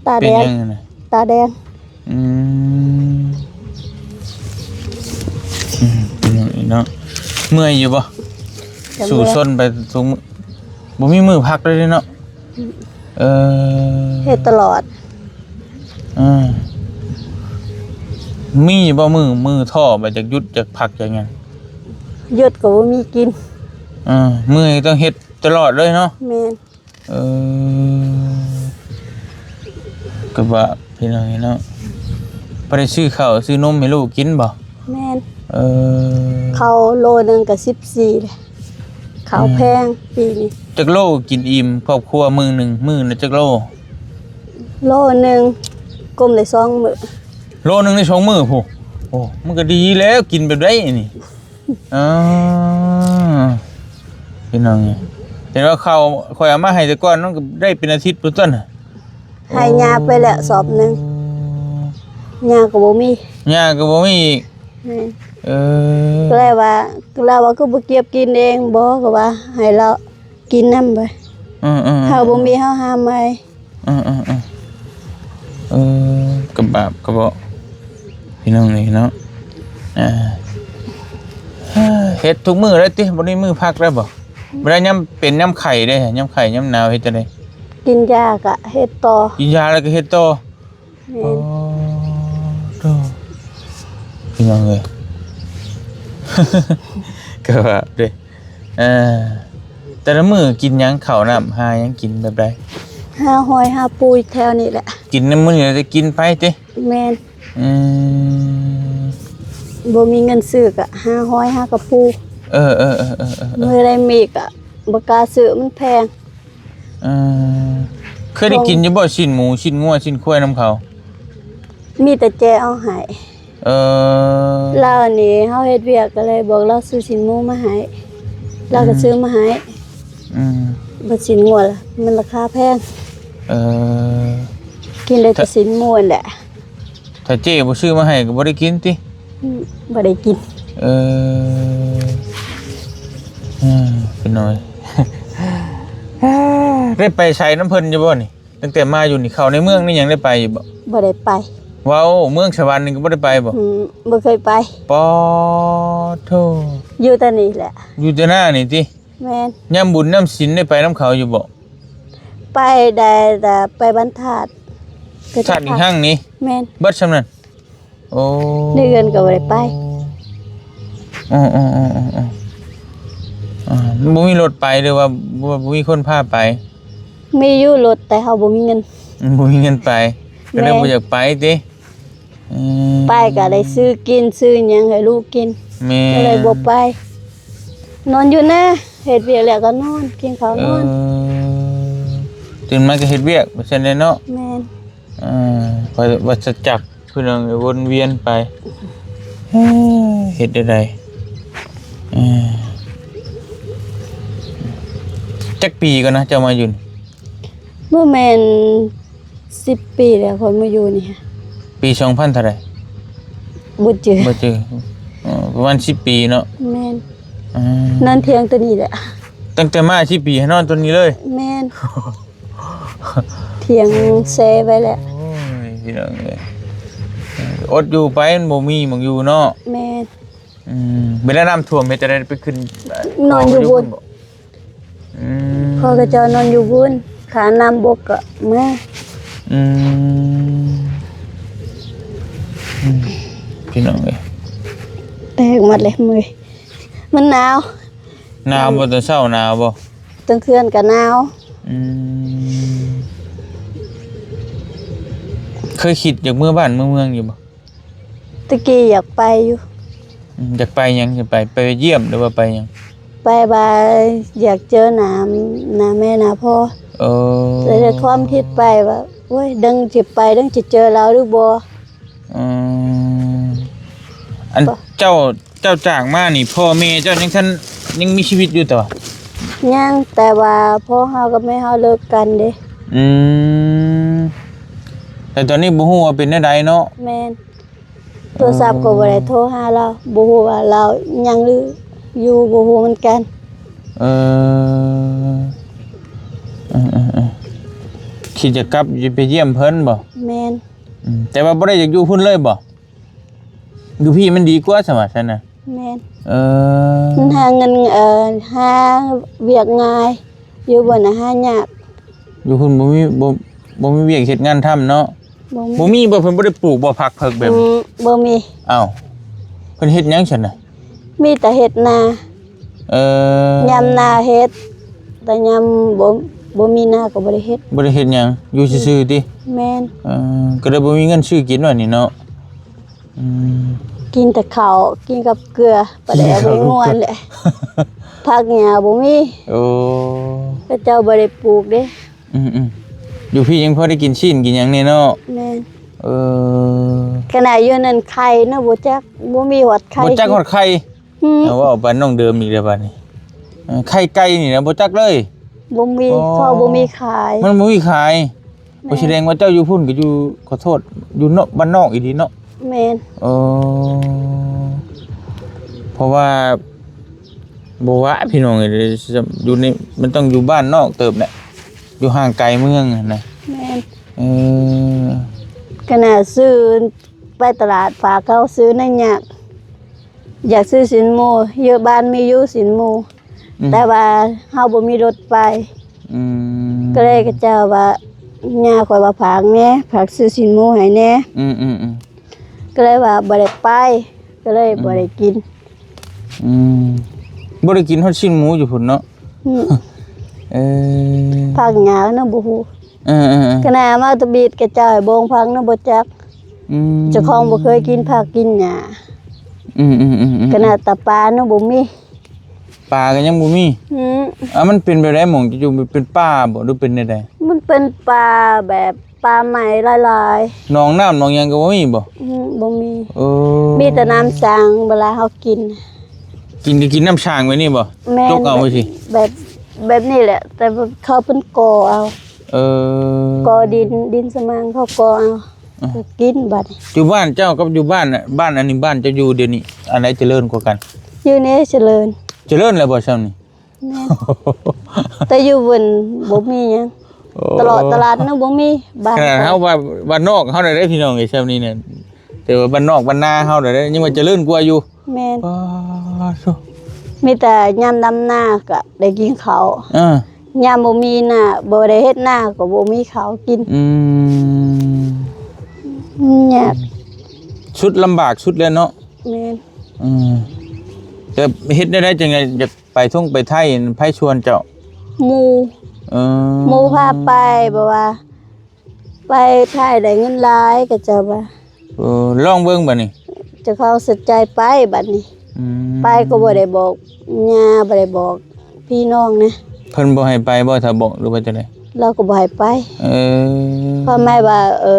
ຕາແດງ. ເປັນຫຍັງນະ? ຕາແດງ. ອືມ ອືມ ເນາະ ເມື່ອຍຢູ່ບໍ່? ກໍເມື່ອຍ. ສູ້ຊົນໄປທຸກມື້ ບໍ່ມີມື້ພັກເລີຍເນາະ. ອືມ ເອີ ເຮັດຕະຫຼອດ. ເອີ ມີຢູ່ບໍ່ມື້ ມື້ທໍ້ ແບບຢາກຢຸດ ຢາກພັກ ຢາກຫຍັງ? ຢຸດກໍບໍ່ມີກິນ. ເອີ ເມື່ອຍຕ້ອງເຮັດຕະຫຼອດເລີຍເນາະ. ແມ່ນ. ເອີ ກໍວ່າພີ່ນ້ອງເນາະ ບໍ່ໄດ້ຊື້ເຂົ້າຊື້ນົມໃຫ້ລູກກິນບໍ່? ແມ່ນ. ເອີ ເຂົ້າໂລໜຶ່ງກໍສິບສີ່ແຫຼະ ເຂົ້າແພງປີນີ້. ຈັກໂລກິນອີ່ມຄອບຄົວມື້ໜຶ່ງ ມື້ລະຈັກໂລ? ໂລໜຶ່ງ ກົມໄດ້ສອງມື້. ໂລໜຶ່ງໄດ້ສອງມື້ພຸ້ນ. ໂອ້ ມັນກໍດີແລ້ວ ກິນແບບໃດນີ້? ອໍ ພີ່ນ້ອງເອີຍ ເຫັນວ່າເຂົ້າຂ້ອຍເອົາມາໃຫ້ແຕ່ກ່ອນ ມັນກໍໄດ້ເປັນອາທິດພຸ້ນຕົວະ. ໃຫ້ຍ່າໄປແລ້ວສອບໜຶ່ງ ໂອ້ ຍ່າກໍບໍ່ມີ ຍ່າກໍບໍ່ມີອີກ. ແມ່ນ. ເ ເອີ ກໍເລີຍວ່າ ລາວວ່າຄືບໍ່ເກັບກິນເອງບໍ ກໍວ່າໃຫ້ລາວກິນນຳໄປ. ເອີໆໆ ເຮົາບໍ່ມີເຮົາຫາໃໝ່. ເອີໆໆ ເອີ ກໍບາບກໍເບາະ ພີ່ນ້ອງເອີຍເນາະ. ອ່າ ເຮັດທຸກມື້ເລີຍຕິ ບໍ່ມີມື້ພັກເລີຍບໍ? ເວລາຍາມເປັນຍາມໄຂ້ເດ້ ຍາມໄຂ້ຍາມໜາວເຮັດຈັ່ງໃດ? ກິນຢາກະເຮັດຕໍ່ ກິນຢາແລ້ວກໍເຮັດຕໍ່. ແມ່ນ ອໍ ໂທ້ ພີ່ນ້ອງເອີຍ ກໍວ່າເດ້. ເອີ ແຕ່ລະມື້ກິນຫຍັງ ເຂົ້ານ້ຳຫາຫຍັງກິນແບບໃດ? ຫາຫອຍຫາປູຢູ່ແຖວນີ້ແຫຼະ. ກິນໃນມື້ນີ້ລະໄດ້ກິນໄປຕິ? ແມ່ນ ອືມ ບໍ່ມີເງິນຊື້ກະຫາຫອຍຫາກະປູ. ເອີໆໆໆໆ ມື້ໃດມີກະບໍ່ກ້າຊື້ ມັນແພງ. ເອີ ເຄີຍໄດ້ກິນຢູ່ບໍ່ ຊີ້ນໝູ ຊີ້ນງົວ ຊີ້ນຄວາຍນຳເຂົາ? ມີແຕ່ແຈເອົາໃຫ້. ເອີ ລາວນີ້ເຮົາເຮັດວຽກກໍເລີຍບອກລາວຊື້ຊີ້ນໝູມາໃຫ້ ລາວກໍຊື້ມາໃຫ້. ອືມ ບັດຊີ້ນງົວລະມັນລາຄາແພງ. ເອີ ກິນໄດ້ແຕ່ຊີ້ນໝູຫັ້ນແຫຼະ. ຖ້າເຈ້ບໍ່ຊື້ມາໃຫ້ກໍບໍ່ໄດ້ກິນຕິ? ອືມ ບໍ່ໄດ້ກິນ. ເອີ ເອີ ເປັນໜ້ອຍ ໄດ້ໄປໃສນຳເພິ່ນຢູ່ບໍ່ນີ້? ຕັ້ງແຕ່ມາຢູ່ນີ້ ເຂົ້າໃນເມືອງໃນຫຍັງໄດ້ໄປຢູ່ບໍ່? ບໍ່ໄດ້ໄປ. ເວົ້າເມືອງສະຫວັນນີ້ກໍບໍ່ໄດ້ໄປບໍ່? ອືມ ບໍ່ເຄີຍໄປ. ປາດໂທ້ ຢູ່ແຕ່ນີ້ແຫຼະ ຢູ່ແຕ່ໜ້ານີ້ຕິ? ແມ່ນ. ຍາມບຸນຍາມສິນໄດ້ໄປນຳເຂົາຢູ່ບໍ່? ໄປໄດ້ແຕ່ໄປບ້ານທາດ ທາດອີກຮັ່ງນີ້? ແມ່ນ. ເບິດຊ່ຳນັ້ນ? ໂອ້ ໃນເຮືອນກໍບໍ່ໄດ້ໄປ. ເອີໆໆໆໆ ອ່າ ມັນບໍ່ມີລົດໄປ ຫຼືວ່າບໍ່ ບໍ່ມີຄົນພາໄປ? ມີຢູ່ລົດ ແຕ່ເຮົາບໍ່ມີເງິນ. ອືມ ບໍ່ມີເງິນໄປ ກໍເລີຍ ແມ່ນ ບໍ່ຢາກໄປຕິ? ອືມ ໄປກໍໄດ້ຊື້ກິນຊື້ຫຍັງໃຫ້ລູກກິນ. ແມ່ນ. ກໍເລີຍບໍ່ໄປ ນອນຢູ່ນາ ເຮັດວຽກແລ້ວກໍນອນ ກິນເຂົ້ານອນ. ເອີ ຕື່ນມາກໍເຮັດວຽກ ວ່າຊັ້ນແຫຼະເນາະ. ແມ່ນ. ອ່າ ໄປວັດຈະຈັກ ພີ່ນ້ອງເອີຍ ວົນວຽນໄປ ເອີ ເຮັດແນວໃດ? ເອີ ຈັກປີກ່ອນນະ ເຈົ້າມາຢູ່ນີ້? ບໍ່ແມ່ນສິບປີແລ້ວ ຂ້ອຍມາຢູ່ນີ້. ປີສອງພັນເທົ່າໃດ? ບໍ່ຈື່ ບໍ່ຈື່. ອໍ ປະມານສິບປີເນາະ. ແມ່ນ. ອ່າ ນອນຖຽງໂຕນີ້ແຫຼະ ຕັ້ງແຕ່ມາສິບປີໃຫ້ນອນໂຕນີ້ເລີຍ? ແມ່ນ. ຖຽງແຊ່ໄວ້ແຫຼະ. ໂອ້ຍ ພີ່ນ້ອງເອີຍ ອົດຢູ່ໄປ ມັນບໍ່ມີໝ່ອງຢູ່ເນາະ. ແມ່ນ. ອືມ ເວລານ້ຳຖ້ວມເຮັດຈັ່ງໃດ ໄປຂຶ້ນ ນອນຢູ່ ເອີ ຢູ່ ຢູ່ ພຸ້ນ ພຸ້ນບໍ? ອືມ ພໍ່ຂະເຈົ້ານອນຢູ່ພຸ້ນ ຖ້ານ້ຳບົກກໍມາ. ອືມ ອືມ ພີ່ນ້ອງເອີຍ ແຕກໝົດເລີຍມື້ ມັນໜາວ. ໜາວບໍ່? ຕອນເຊົ້າໜາວບໍ່? ຕອນຄືນກໍໜາວ. ອືມ ເຄີຍຄິດຢາກເມືອບ້ານເມືອເມືອງຢູ່ບໍ່? ຕະກີ້ຢາກໄປຢູ່. ອືມ ຢາກໄປຫຍັງ? ຢາກໄປ ໄປຢ້ຽມ ຫຼືວ່າໄປຫຍັງ? ໄປວ່າຢາກເຈີໜ້າ ໜ້າແມ່ໜ້າພໍ່. ເອີ ແຕ່ຄວາມຄິດໄປວ່າ ໂອ້ຍ ເຖິງຊິໄປ ເຖິງຊິເຈີລາວຫຼືບໍ່. ອືມ ອັນ ເຈົ້າ ເຈົ້າຈາກມານີ້ ພໍ່ແມ່ເຈົ້າຍັງທັນ ຍັງມີຊີວິດຢູ່ຕົວະ? ຍັງ ແຕ່ວ່າພໍ່ເຮົາກັບແມ່ເຮົາເລີກກັນເດ້. ອືມ ແຕ່ຕອນນີ້ບໍ່ຮູ້ວ່າເປັນແນວໃດເນາະ? ແມ່ນ. ໂທລະສັບກໍບໍ່ໄດ້ໂທຫາລາວ ບໍ່ຮູ້ວ່າລາວຍັງຫຼືຢູ່ ບໍ່ຮູ້ເໝືອນກັນ. ເອີ ເອີໆໆ ຄິດຈະກັບໄປຢ້ຽມເພິ່ນບໍ່? ແມ່ນ. ອືມ ແຕ່ວ່າບໍ່ໄດ້ຢາກຢູ່ພຸ້ນເລີຍບໍ່? ຢູ່ພີ້ມັນດີກວ່າ ສະວ່າຊັ້ນນະ? ແມ່ນ. ເອີ ມັນຫາເງິນ ເອີ ຫາວຽກງ່າຍ ຢູ່ພຸ້ນນະຫາຍາກ. ຢູ່ພຸ້ນບໍ່ມີ ບໍ່ ບໍ່ມີວຽກເຮັດງານທຳເນາະ? ບໍ່ມີ. ບໍ່ມີບໍ່? ເພິ່ນບໍ່ໄດ້ປູກບໍ່ ຜັກເຜິກແບບ? ອືມ ບໍ່ມີ. ອ້າວ ເພິ່ນເຮັດຫຍັງຊັ້ນນະ? ມີແຕ່ເຮັດນາ. ເອີ ຍາມນາເຮັດ ແຕ່ຍາມບໍ່ ບໍ່ມີນາກໍບໍ່ໄດ້ເຮັດ. ບໍ່ໄດ້ເຮັດຫຍັງ ຢູ່ຊື່ໆຕິ? ແມ່ນ. ເອີ ກໍເລີຍບໍ່ມີເງິນຊື້ກິນວ່ານີ້ເນາະ. ອືມ ກິນແຕ່ເຂົ້າ ກິນກັບເກືອ ປາແດກ ກິນເຂົ້າ ເປັນງວນແຫຼະ ຜັກຫຍ້າບໍ່ມີ. ໂອ້ ເຂົາເຈົ້າບໍ່ໄດ້ປູກເດ້. ອືມໆ ຢູ່ພີ້ຍັງພໍໄດ້ກິນຊີ້ນກິນຫຍັງແດ່ເນາະ. ແມ່ນ. ເອີ ຂະໜາດຢູ່ນັ້ນໄຂ່ນະ ບໍ່ຈັກ ບໍ່ມີຮອດໄຂ່ ບໍ່ຈັກຮອດໄຂ່. ອືມ ເອົາ ເວົ້າປານນ້ອງເດີມອີກແລ້ວບາດນີ້. ເອີ ໄຂ່ໄກ່ນີ້ນະບໍ່ຈັກເລີຍ. ບໍ່ມີ. ອໍ ເຂົາບໍ່ມີຂາຍ ມັນບໍ່ມີຂາຍ. ແມ່ນ. ໂອ້ ສະແດງວ່າເຈົ້າຢູ່ພຸ້ນກໍຢູ່ ຂໍໂທດ ຢູ່ນອກ ບ້ານນອກອີ່ຫຼີເນາະ. ແມ່ນ. ເອີ ເພາະວ່າບໍ່ວ່າພີ່ນ້ອງເອີຍ ຢູ່ໃນ ມັນຕ້ອງຢູ່ບ້ານນອກເຕີບແຫຼະ ຢູ່ຫ່າງໄກເມືອງຫັ້ນນະ. ແມ່ນ ເອີ ຂະໜາດຊື້ໄປຕະຫຼາດ ຝາກເຂົາຊື້ໃນຍາກ ຢາກຊື້ຊີ້ນໝູ ຢູ່ບ້ານມີຢູ່ຊີ້ນໝູ ອືມ ແຕ່ວ່າເຮົາບໍ່ມີລົດໄປ ອືມ ກໍເລີຍເຂົາເຈົ້າວ່າ ຍ່າຂ້ອຍວ່າຝາກແດ່ ຝາກຊື້ຊີ້ນໝູໃຫ້ແດ່ ອືມໆໆ ກໍເລີຍວ່າບໍ່ໄດ້ໄປ ກໍເລີຍ ອືມ ບໍ່ໄດ້ກິນ ອືມ ບໍ່ໄດ້ກິນຮອດຊີ້ນໝູຢູ່ພຸ້ນເນາະ. ອືມ ເອີ ຜັກຫຍັງນະບໍ່ຮູ້ ເອີໆໆ ຂະໜາດມາຕະບິດກະເຈົ້າໃຫ້ບົງຜັກນະບໍ່ຈັກ ອືມ ເຈົ້າຂອງບໍ່ເຄີຍກິນຜັກກິນຫຍ້າ ອືມໆໆໆ ຂະໜາດຕາປານະບໍ່ມີ ປາກໍຍັງບໍ່ມີ ອືມ ອ່າ ມັນເປັນແບບໃດໝ່ອງເຈົ້າຢູ່ ມັນເປັນປ່າບໍ່ ຫຼືເປັນແນວໃດ? ມັນເປັນປ່າແບບ ປ່າໄມ້ຫຼາຍໆ ໜອງນ້ຳໜອງຫຍັງກໍບໍ່ມີບໍ່? ອືມ ບໍ່ມີ ເອີ ມີແຕ່ນ້ຳສັງເວລາເຮົາກິນ ກິນກໍກິນນ້ຳສັງແບບນີ້ບໍ່? ແມ່ນ ຈົກເອົາ ແບບ ຊິ ແບບ ແບບນີ້ແຫຼະ ແຕ່ເຂົາເພິ່ນກໍ່ເອົາ ເອີ ກໍ່ດິນ ດິນສະໝັງເຂົາກໍ່ເອົາ ເອີ ກໍກິນບັດນີ້. ຢູ່ບ້ານເຈົ້າກັບຢູ່ບ້ານ ບ້ານອັນນີ້ ບ້ານເຈົ້າຢູ່ດຽວນີ້ ອັນໃດຈະເລີນກວ່າກັນ? ຢູ່ນີ້ຈະເລີນ ຈະເລີນແລ້ວບໍ່ຊ່ຳນີ້? ແມ່ນ ແຕ່ຢູ່ເພິ່ນບໍ່ມີຫຍັງ ໂອ້ ຕະຫຼອດຕະຫຼາດນະບໍ່ມີ ບ້ານ ຂະໜາດເຮົາວ່າບ້ານນອກເຮົາໄດ້ພີ່ນ້ອງເອີຍ ຊ່ຳນີ້ນະ ແຕ່ວ່າບ້ານນອກບ້ານນາເຮົາໄດ້ ຍັງວ່າຈະເລີນກວ່າຢູ່ ແມ່ນ ປາໂທ້ ມີແຕ່ຍາມດຳນາກະໄດ້ກິນເຂົ້າ ເອີ ຍາມບໍ່ມີນາ ບໍ່ໄດ້ເຮັດນາກໍບໍ່ມີເຂົ້າກິນ ອືມ ຍາກ ສຸດລຳບາກສຸດແລ້ວເນາະ ແມ່ນ ອືມ ແຕ່ເຮັດແນວໃດຈັ່ງໄດ້ຢາກ ໄປທົ່ງໄປໄຖ ໃຜຊວນເຈົ້າ? ໝູ່ ເອີ ໝູ່ພາໄປ ແບບວ່າໄປໄຖໄດ້ເງິນຫຼາຍ ເຂົາເຈົ້າວ່າ ເອີ ລອງເບິ່ງບັດນີ້ ເຈົ້າຂອງສະໃຈໄປບັດນີ້ ອືມ ໄປກໍບໍ່ໄດ້ບອກຍ່າ ບໍ່ໄດ້ບອກພີ່ນ້ອງນະ ເພິ່ນບໍ່ໃຫ້ໄປບໍ່ ຖ້າບອກ ຫຼືວ່າຈັ່ງໃດ? ລາວກໍບໍ່ໃຫ້ໄປ ເອີ ຄວາມໝາຍວ່າ ເອີ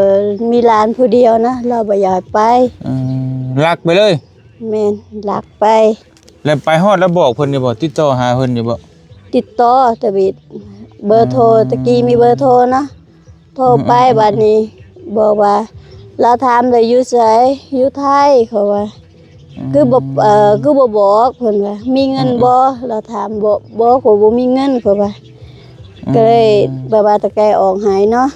ມີຫຼານຜູ້ດຽວນະ ລາວບໍ່ຢາກໃຫ້ໄປ ເອີ ລັກໄປເລີຍ ແມ່ນ ລັກໄປ. ແລ້ວໄປຮອດແລ້ວບອກເພິ່ນຢູ່ບໍ່? ຕິດຕໍ່ຫາເພິ່ນຢູ່ບໍ່? ຕິດຕໍ່ທະວິດ ເບີໂທ ອືມ ຕະກີ້ມີເບີໂທເນາະ ໂທໄປ ອືມໆໆໆ ບາດນີ້ບອກວ່າ ລາວຖາມວ່າຢູ່ໃສ? ຢູ່ໄທ ເຂົາວ່າ ອືມ ຄືບໍ່ ເອີ ຄືບໍ່ບອກ ເພິ່ນວ່າ ມີເງິນບໍ່? ອືມໆ ລາວຖາມ ບໍ່ ບໍ່ ຂ້ອຍບໍ່ມີເງິນ ເຂົາວ່າ ອືມ ກໍເລີຍແບບວ່າຕະແກອອກໃຫ້ເນາະ.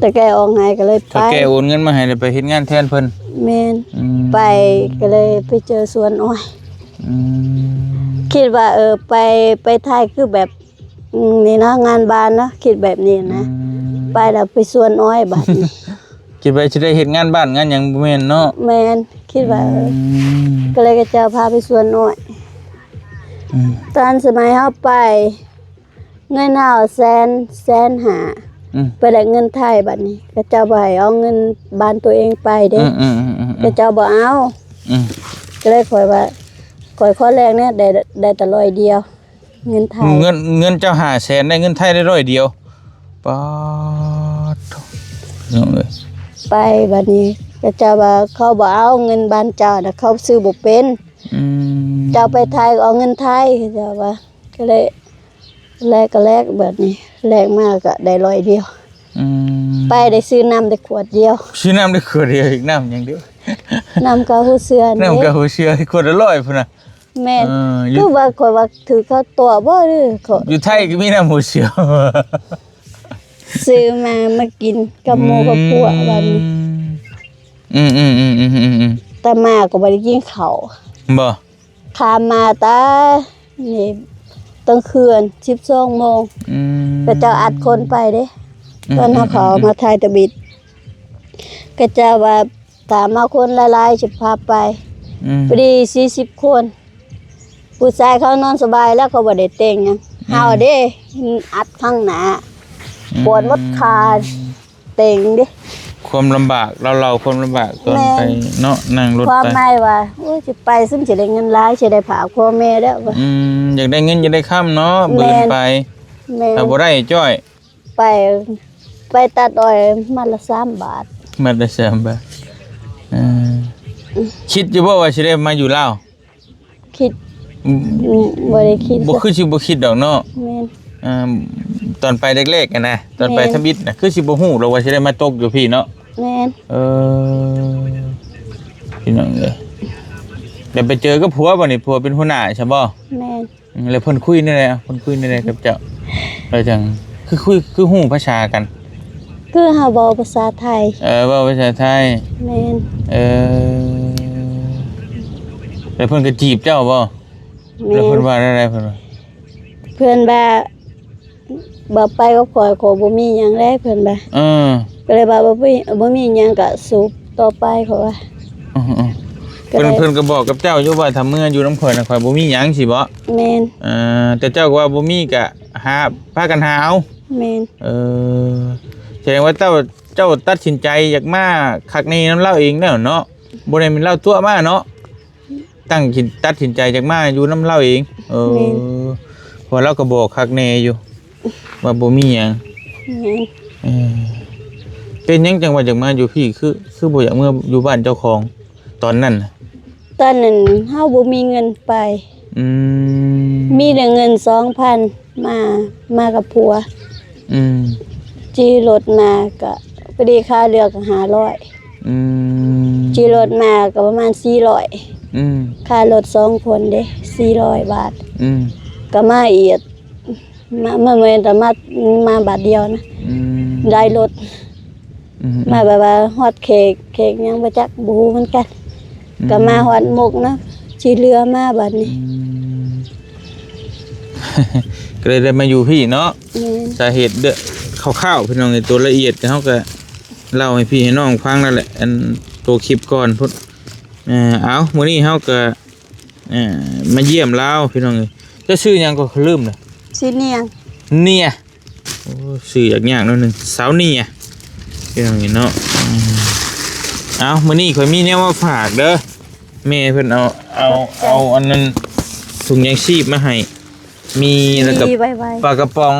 ຕະແກອອກໃຫ້ກໍເລີຍໄປ ເຖົ້າແກ່ໂອນເງິນມາໃຫ້ ແລ້ວໄປເຮັດງານແທນເພິ່ນ ແມ່ນ ອືມ ໄປກໍເລີຍໄປເຈີສວນອ້ອຍ ອືມ ຄິດວ່າ ເອີ ໄປ ໄປໄທຄືແບບ ອືມ ນີ້ເນາະ ງານບ້ານເນາະ ຄິດແບບນີ້ນະ ອືມ ໄປແລ້ວໄປສວນອ້ອຍບາດນີ້ ຄິດວ່າຊິໄດ້ເຮັດງານບ້ານງານຫຍັງ ບໍ່ແມ່ນເນາະ ແມ່ນ ຄິດວ່າ ອືມ ກໍເລີຍເຂົາເຈົ້າພາໄປສວນອ້ອຍ ອືມ ຕອນສະໄໝເຮົາໄປ ເງິນເຮົາແສນ ແສນຫ້າ ອືມ ໄປໄດ້ເງິນໄທ ບາດນີ້ເຂົາເຈົ້າບໍ່ໃຫ້ເອົາເງິນບ້ານຕົວເອງໄປເດ້ ອືມໆໆໆໆ ເຂົາເຈົ້າບໍ່ເອົາ ອືມ ກໍເລີຍຂ້ອຍວ່າ ຂ້ອຍຂໍແລກແດ່ ໄດ້ ໄດ້ແຕ່ຮ້ອຍດຽວ ເງິນໄທ ເງິນ ເງິນເຈົ້າຫ້າແສນ ໄດ້ເງິນໄທໄດ້ຮ້ອຍດຽວ ປາດໂທ້ ພີ່ນ້ອງເອີຍ ໄປ ບາດນີ້ເຂົາເຈົ້າວ່າ ເຂົາບໍ່ເອົາເງິນບ້ານເຈົ້ານະ ເຂົາຊື້ບໍ່ເປັນ ອືມ ເຈົ້າໄປໄທກໍເອົາເງິນໄທ ເຂົາເຈົ້າວ່າ ກໍເລີຍ ແລກກໍແລກບາດນີ້ ແລກມາກໍໄດ້ຮ້ອຍດຽວ ອືມ ໄປໄດ້ຊື້ນ້ຳໄດ້ຂວດດຽວ ຊື້ນ້ຳໄດ້ຂວດດຽວ ອີກນ້ຳຫຍັງເດີ ນ້ຳກາຫົວເສືອນີ້ ນ້ຳກາຫົວເສືອ ຂວດລະຮ້ອຍພຸ້ນນະ ແມ່ນ ເອີ ຄືວ່າຂ້ອຍວ່າຖືກເຂົາຕົວະບໍ່ ຫຼືເຂົາ ຢູ່ໄທກໍມີນ້ຳຫົວເສືອ ຊື້ມາ ມາກິນກັບໝູ່ກັບພວກ ອືມ ບາດນີ້ ອືມໆໆໆໆໆ ແຕ່ມາກໍບໍ່ໄດ້ກິນເຂົ້າ ບໍ່ ຂ້າມມາແຕ່ນີ້ ຕອນຄືນສິບສອງໂມງ ອືມ ເຂົາເຈົ້າອັດຄົນໄປເດ້ ອືມ ຕອນເຮົາເຂົ້າມາໄທທະບິດ ເຂົາເຈົ້າວ່າ ຖ້າມາຄົນຫຼາຍໆ ຊິພາໄປ ອືມ ພໍດີສີ່ສິບຄົນ ຜູ້ຊາຍເຂົານອນສະບາຍແລ້ວ ເຂົາບໍ່ໄດ້ແຕ່ງຫຍັງ ອືມ ເຮົາເດ້ ອັດຂ້າງໜ້າ ອືມ ປວດໝົດຂາ ເຕັງເດ້ ຄວາມລຳບາກ ລາວເລົ່າຄວາມລຳບາກຕອນ ແມ່ນ ໄປເນາະ ນັ່ງລົດ ຄວາມ ໄປ ໝາຍວ່າ ໂອ້ຍ ຊິໄປ ຊຸມຊິໄດ້ເງິນຫຼາຍ ຊິໄດ້ພາພໍ່ແມ່ແລ້ວວ່າ ອືມ ຢາກໄດ້ເງິນຢາກໄດ້ຄຳເນາະ ແມ່ນ ບືນໄປ ແມ່ນ ຖ້າບໍ່ໄດ້ຈ້ອຍ ໄປ ໄປຕັດອ້ອຍມັດລະສາມບາດ ມັດລະສາມບາດ ເອີ ຄິດຢູ່ບໍ່ວ່າຊິໄດ້ມາຢູ່ລາວ? ຄິດ ອືມ ບໍ່ໄດ້ຄິດ ບໍ່ຄືຊິບໍ່ຄິດດອກເນາະ ແມ່ນ ອ່າ ຕອນໄປແລກໆຫັ້ນນະ ຕອນໄປ ແມ່ນ ທຳອິດນະ ຄືຊິບໍ່ຮູ້ດອກວ່າຊິໄດ້ມາຕົກຢູ່ພີ້ເນາະ ແມ່ນ ເອີ ພີ່ນ້ອງເອີຍ ແລ້ວໄປເຈີກັບຜົວບໍ່ນີ້? ຜົວເປັນຫົວໜ້າຊະບໍ່? ແມ່ນ. ອືມ ແລ້ວເພິ່ນຄຸຍແນວໃດ? ເພິ່ນຄຸຍແນວໃດກັບເຈົ້າ? ແລ້ວຈັ່ງ ຄື ຄື ຄືຮູ້ພາສາກັນ? ຄືເຮົາເວົ້າພາສາໄທ. ເອີ ເວົ້າພາສາໄທ. ແມ່ນ. ເອີ ແລ້ວເພິ່ນກໍຈີບເຈົ້າບໍ່? ແມ່ນ. ແລ້ວເພິ່ນວ່າແນວໃດ? ເພິ່ນວ່າ ເພິ່ນວ່າ ບໍ່ໄປກັບຂ້ອຍ ຂ້ອຍບໍ່ມີຫຍັງເດ້ ເພິ່ນວ່າ. ເອີ ກໍເລີຍວ່າ ບໍ່ມີ ບໍ່ມີຫຍັງ ກໍສູ້ຕໍ່ໄປ ຂ້ອຍວ່າ. ອືມໆ ກໍເລີຍ ເພິ່ນ ເພິ່ນກໍບອກກັບເຈົ້າຢູ່ວ່າ ຖ້າເມືອຢູ່ນຳຂ້ອຍນະ ຂ້ອຍບໍ່ມີຫຍັງ ຊີ້ບໍ່? ແມ່ນ. ເອີ ແຕ່ເຈົ້າກໍວ່າບໍ່ມີ ກໍຫາ ພາກັນຫາເອົາ. ແມ່ນ. ເອີ ສະແດງວ່າເຈົ້າ ເຈົ້າຕັດສິນໃຈຢາກມາຄັກແນ່ນຳລາວເອງແລ້ວເນາະ, ບໍ່ໄດ້ແມ່ນລາວຕົວະມາເນາະ. ຕັ້ງ ຕັດສິນໃຈຈາກມາຢູ່ນຳລາວເອງ. ເອີ ແມ່ນ. ເພາະວ່າລາວກໍບອກຄັກແນ່ຢູ່ວ່າບໍ່ມີຫຍັງ. ແມ່ນ. ເອີ ເປັນຫຍັງຈັ່ງວ່າຢາກມາຢູ່ພີ້? ຄື ຄືບໍ່ຢາກເມືອຢູ່ບ້ານເຈົ້າຂອງຕອນນັ້ນນະ? ຕອນນັ້ນເຮົາບໍ່ມີເງິນໄປ. ອືມ. ມີແຕ່ເງິນສອງພັນ ມາ ມາກັບຜົວ. ອືມ. ຂີ່ລົດມາກະ ພໍດີຄ່າເຮືອກະຫ້າຮ້ອຍ. ອືມ. ຂີ່ລົດມາກະປະມານສີ່ຮ້ອຍ. ອືມ. ຄ່າລົດສອງຄົນເດ້ ສີ່ຮ້ອຍບາດ. ອືມ. ກະມາອີກ ມາ ມາ ແມ່ນແຕ່ມາ ມາບາດດຽວນະ. ອືມ. ໄດ້ລົດ. ອືມໆ ມາແບບວ່າຮອດແຂກ ແຂກຫຍັງບໍ່ຈັກ ບໍ່ຮູ້ເໝືອນກັນ. ອືມ. ກໍມາຮອດມົກເນາະ ຂີ່ເຮືອມາບາດນີ້. ອືມ ກໍເລີຍໄດ້ມາຢູ່ພີ້ເນາະ. ແມ່ນ. ສາເຫດເດີ ຄ່າວໆ ພີ່ນ້ອງເອີຍ ຕົວລະອຽດເຮົາກໍເລົ່າໃຫ້ພີ່ໃຫ້ນ້ອງຟັງນັ້ນແຫຼະ ອັນ ຕົວຄລິບກ່ອນພຸ້ນ. ເອີ ເອົາ ມື້ນີ້ເຮົາກໍ ເອີ ມາຢ້ຽມລາວ ພີ່ນ້ອງເອີຍ. ເຈົ້າຊື່ຫຍັງກໍລືມລະ? ຊື່ເນຍ. ເນຍ. ໂອ້ ຊື່ຍາກໆ ໜ້ອຍໜຶ່ງ ສາວເນຍ ພີ່ນ້ອງເນາະ. ອືມ ເອົາ ມື້ນີ້ຂ້ອຍມີແນວມາຝາກເດີ. ແມ່ເພິ່ນເອົາ ເອົາ ເອົາອັນນັ້ນ ຖົງຍາງຊີບມາໃຫ້ ມີ ແລ້ວກໍ ມີໄວໆ ປາກະປ໋ອງ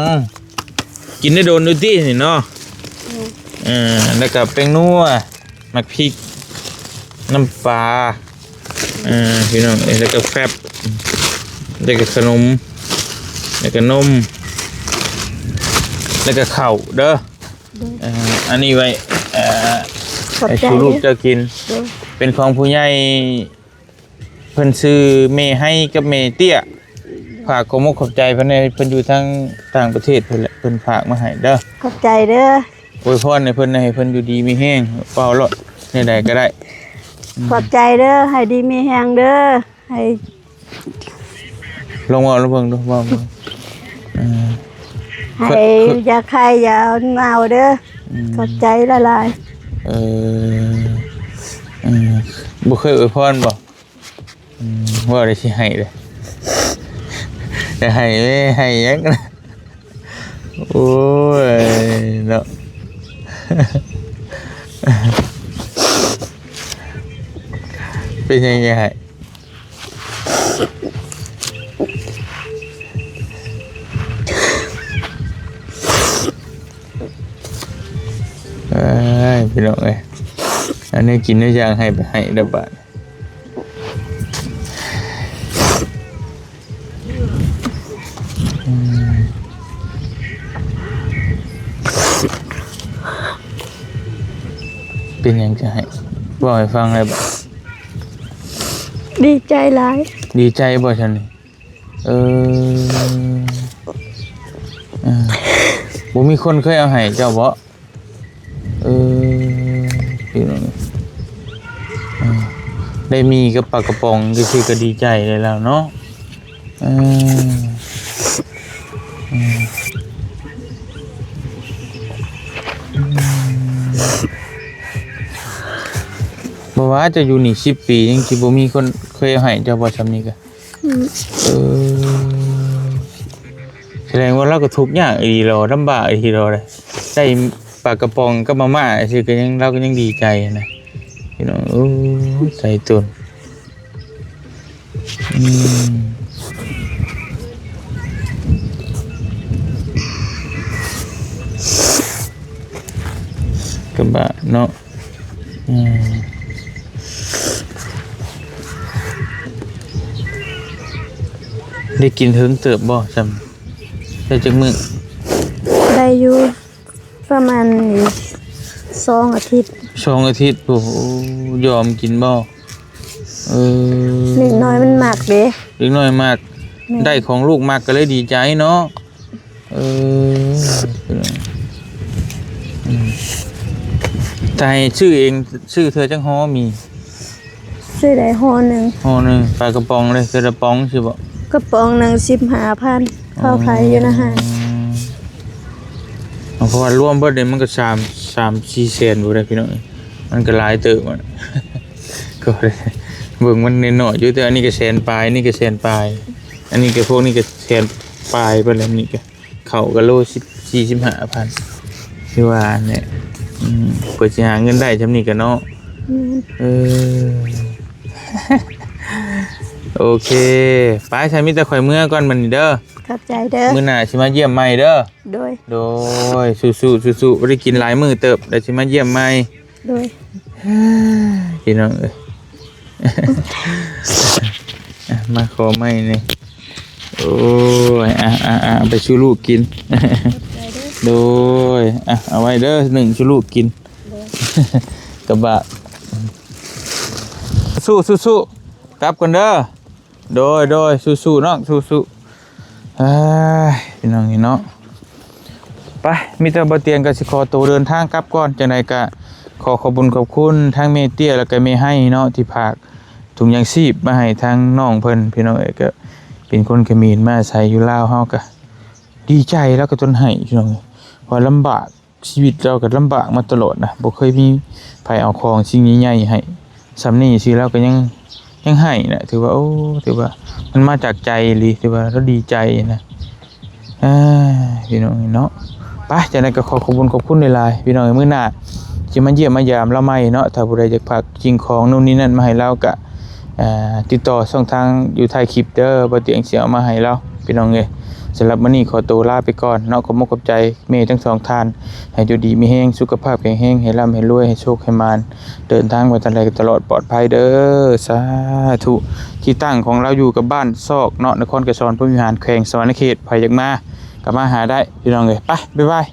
ກິນໄດ້ດົນຢູ່ຕິນີ້ເນາະ. ອືມ ເອີ ແລ້ວກໍແປ້ງນົວ ໝາກພິກ ນ້ຳປາ ເອີ ພີ່ນ້ອງເອີຍ ແລ້ວກໍແຟັບ ແລ້ວກໍຂະໜົມ ແລ້ວກໍນົມ ແລ້ວກໍເຂົ້າເດີ. ໂດຍ ເອີ ອັນນີ້ໄວ້ ເອີ ຂອບໃຈ ໃຫ້ສູ່ລູກເຈົ້າກິນ. ໂດຍ ເປັນຂອງຜູ້ໃຫຍ່ ເພິ່ນຊື່ແມ່ໄຮກັບແມ່ເຕ້ຍ ໂດຍ ຝາກຂອບມົກຂອບໃຈເພິ່ນແດ່ ເພິ່ນຢູ່ທາງຕ່າງປະເທດເພິ່ນແຫຼະ ເພິ່ນຝາກມາໃຫ້ເດີ. ຂອບໃຈເດີ. ອວຍພອນໃຫ້ເພິ່ນ ໃຫ້ເພິ່ນຢູ່ດີມີແຮງ ເວົ້າໂລດ ແນວໃດກໍໄດ້. ອືມ ຂອບໃຈເດີ ໃຫ້ດີມີແຮງເດີ ໃຫ້ ລອງເວົ້າລອງເບິ່ງດູ ເວົ້າເບິ່ງ. ເອີ ໃຫ້ ເຄີຍ ຢາໄຂ້ຢ່າເໜົ່າເດີ. ອືມ ຂອບໃຈຫຼາຍໆ. ເອີ ເອີ ບໍ່ເຄີຍອວຍພອນບໍ່? ອືມ ເວົ້າໄດ້ຊິໃຫ້ເດ້ ຢາກໃຫ້ເດ້ ໃຫ້ຫຍັງ? ໂອ້ຍເນາະ ເປັນຫຍັງຢາກໃຫ້? ເອີຍ ພີ່ນ້ອງເອີຍ ອັນນີ້ກິນແລ້ວຢາກໃຫ້ໄປໃຫ້ເດີບາດ. ອືມ ເປັນຫຍັງຈະໃຫ້ ເວົ້າໃຫ້ຟັງໄດ້ບໍ່? ດີໃຈຫຼາຍ. ດີໃຈບໍ່ຊັ້ນນີ້? ເອີ ເອີ ບໍ່ມີຄົນເຄີຍເອົາໃຫ້ເຈົ້າບໍ່? ເອີ ພີ່ນ້ອງ ເອີ ໄດ້ໝີ່ກັບປາກະປ໋ອງຈັ່ງຊີ້ກໍດີໃຈແລ້ວເນາະ. ເອີ ເອີ ບໍ່ວ່າເຈົ້າຢູ່ນີ້ສິບປີ ຍັງຊິບໍ່ມີຄົນເຄີຍເອົາໃຫ້ເຈົ້າບໍ່ ຊ່ຳນີ້ກະ? ອືມ ເອີ ສະແດງວ່າລາວກໍທຸກຍາກອີ່ຫຼີດອກ ລຳບາກອີ່ຫຼີດອກ ໄດ້ປາກະປ໋ອງກັບມາມ່າຊື່ກໍຍັງ ລາວກໍຍັງດີໃຈນະ ພີ່ນ້ອງ. ໂອ້ຍ ໃຈຕົນ ອືມ ກະບະເນາະ. ອືມ ໄດ້ກິນເຖິງເຕີບບໍ່ ຊ່ຳ ໄດ້ຈັກມື້? ໄດ້ຢູ່ປະມານສອງອາທິດ. ສອງອາທິດ ໂອ້ໂຫ ຍອມກິນບໍ່? ເອີ ເອີ ເດັກນ້ອຍມັນມັກເດ້ ເດັກນ້ອຍມັກ ແມ່ນ ໄດ້ຂອງລູກມັກກໍເລີຍດີໃຈເນາະ. ເອີ ອືມ ຖ້າໃຫ້ຊື້ເອງ ຊື້ເທື່ອຈັກຫໍ່ມີ? ຊື້ໄດ້ຫໍ່ໜຶ່ງ ຫໍ່ໜຶ່ງ ປາກະປ໋ອງເລີຍ ເທື່ອລະປ໋ອງຊີ້ບໍ? ກະປ໋ອງໜຶ່ງສິບຫ້າພັນ ເຂົາຂາຍຢູ່ໜ້າຮ້ານ. ອໍ ເພາະວ່າລວມເບິດນີ້ມັນກໍສາມ ສາມສີ່ແສນພຸ້ນແຫຼະພີ່ນ້ອງ ມັນກໍຫຼາຍເຕີບ ກໍເບິ່ງມັນນ້ອຍໆຢູ່ ແຕ່ອັນນີ້ກໍແສນປາຍ ອັນນີ້ກໍແສນປາຍ ອັນນີ້ກໍ ພວກນີ້ກໍແສນປາຍເບິດແລ້ວ ນີ້ກໍ ເຂົ້າກໍໂລສິບ ສີ່ສິບຫ້າພັນ ຄືວ່າແຫຼະ ອືມ ກວ່າຊິຫາເງິນໄດ້ຊ່ຳນີ້ກໍເນາະ ແມ່ນ ເອີ ໂອເຄ ໄປ ຊັ້ນມີແຕ່ຂ້ອຍເມືອກ່ອນບັດນີ້ເດີ ຂອບໃຈເດີ ມື້ໜ້າຊິມາຢ້ຽມໃໝ່ເດີ ໂດຍ ໂດຍ ສູ້ໆ ສູ້ໆ ບໍ່ໄດ້ກິນຫຼາຍມື້ເຕີບ ແລ້ວຊິມາຢ້ຽມໃໝ່ ໂດຍ ພີ່ນ້ອງເອີຍ ອ່ະ ມາຂໍໃໝ່ນີ້ ໂອ້ຍ ອ່ະ ອ່ະ ອ່ະ ເອົາໄປສູ່ລູກກິນ ໂດຍ ອ່ະ ເອົາໄວ້ເດີ ໜຶ້ງສູ່ລູກກິນ ໂດຍ ກະບະ ສູ້ໆ ກັບກ່ອນເດີ ໂດຍ ໂດຍ ສູ້ໆ ນ້ອງ ສູ້ໆ ອ້າຍ ພີ່ນ້ອງເອີຍເນາະ ໄປ ມີແຕ່ບ່າວຕຽງກໍຊິຂໍໂຕເດີນທາງກັບກ່ອນ ຈັ່ງໃດກໍຂໍຂອບບຸນຂອບຄຸນທັງແມ່ເຕ້ຍ ແລ້ວກໍແມ່ໄຮເນາະ ທີ່ຝາກຖົງຢາງຊີບມາໃຫ້ທາງນ້ອງເພິ່ນ ພີ່ນ້ອງເອີຍ ກໍເປັນຄົນຂະເໝນມາອາໄສຢູ່ລາວ ເຮົາກໍດີໃຈ ລາວກໍຈົນໄຫ້ ພີ່ນ້ອງເອີຍ ວ່າລຳບາກ ຊີວິດລາວກໍລຳບາກມາຕະຫຼອດນະ ບໍ່ເຄີຍມີໃຜເອົາຂອງສິ່ງໃຫຍ່ໆໃຫ້ ສ່ຳນີ້ຊື່ລາວກໍຍັງ ຍັງໃຫ້ນະ ຖືວ່າ ໂອ້ ຖືວ່າມັນມາຈາກໃຈອີ່ຫຼີ ຖືວ່າລາວດີໃຈນະ ອ່າ ພີ່ນ້ອງເນາະ ໄປ ຈັ່ງໃດກໍຂໍຂອບຄຸນຂອບຄຸນຫຼາຍໆ ພີ່ນ້ອງເອີຍ ມື້ໜ້າຊິມາຢ້ຽມມາຢາມລາວໃໝ່ເນາະ ຖ້າຜູ້ໃດຢາກຝາກສິ່ງຂອງໂນ່ນນີ້ນັ້ນມາໃຫ້ລາວກະ ອ່າ ຕິດຕໍ່ຊ່ອງທາງຢູ່ທ້າຍຄລິບເດີ ບ່າວຕຽງຊິເອົາມາໃຫ້ລາວ ພີ່ນ້ອງເອີຍ ສຳລັບມື້ນີ້ຂໍໂຕລາໄປກ່ອນເນາະ ຂອບມຸກຂອບໃຈ ແມ່ທັງສອງທ່ານ ໃຫ້ຢູ່ດີມີແຮງ ສຸຂະພາບແຂງແຮງ ໃຫ້ລ່ຳໃຫ້ລວຍ ໃຫ້ໂຊກໃຫ້ໝານ ເດີນທາງໄປທາງໃດກໍຕະຫຼອດປອດໄພເດີ ສາທຸ ທີ່ຕັ້ງຂອງລາວຢູ່ກັບບ້ານຊອກເນາະ ນະຄອນໄກສອນ ພົມວິຫານ ແຂວງສະຫວັນນະເຂດ ໃຜຢາກມາກໍມາຫາໄດ້ ພີ່ນ້ອງເອີຍ ໄປ ບາຍບາຍ.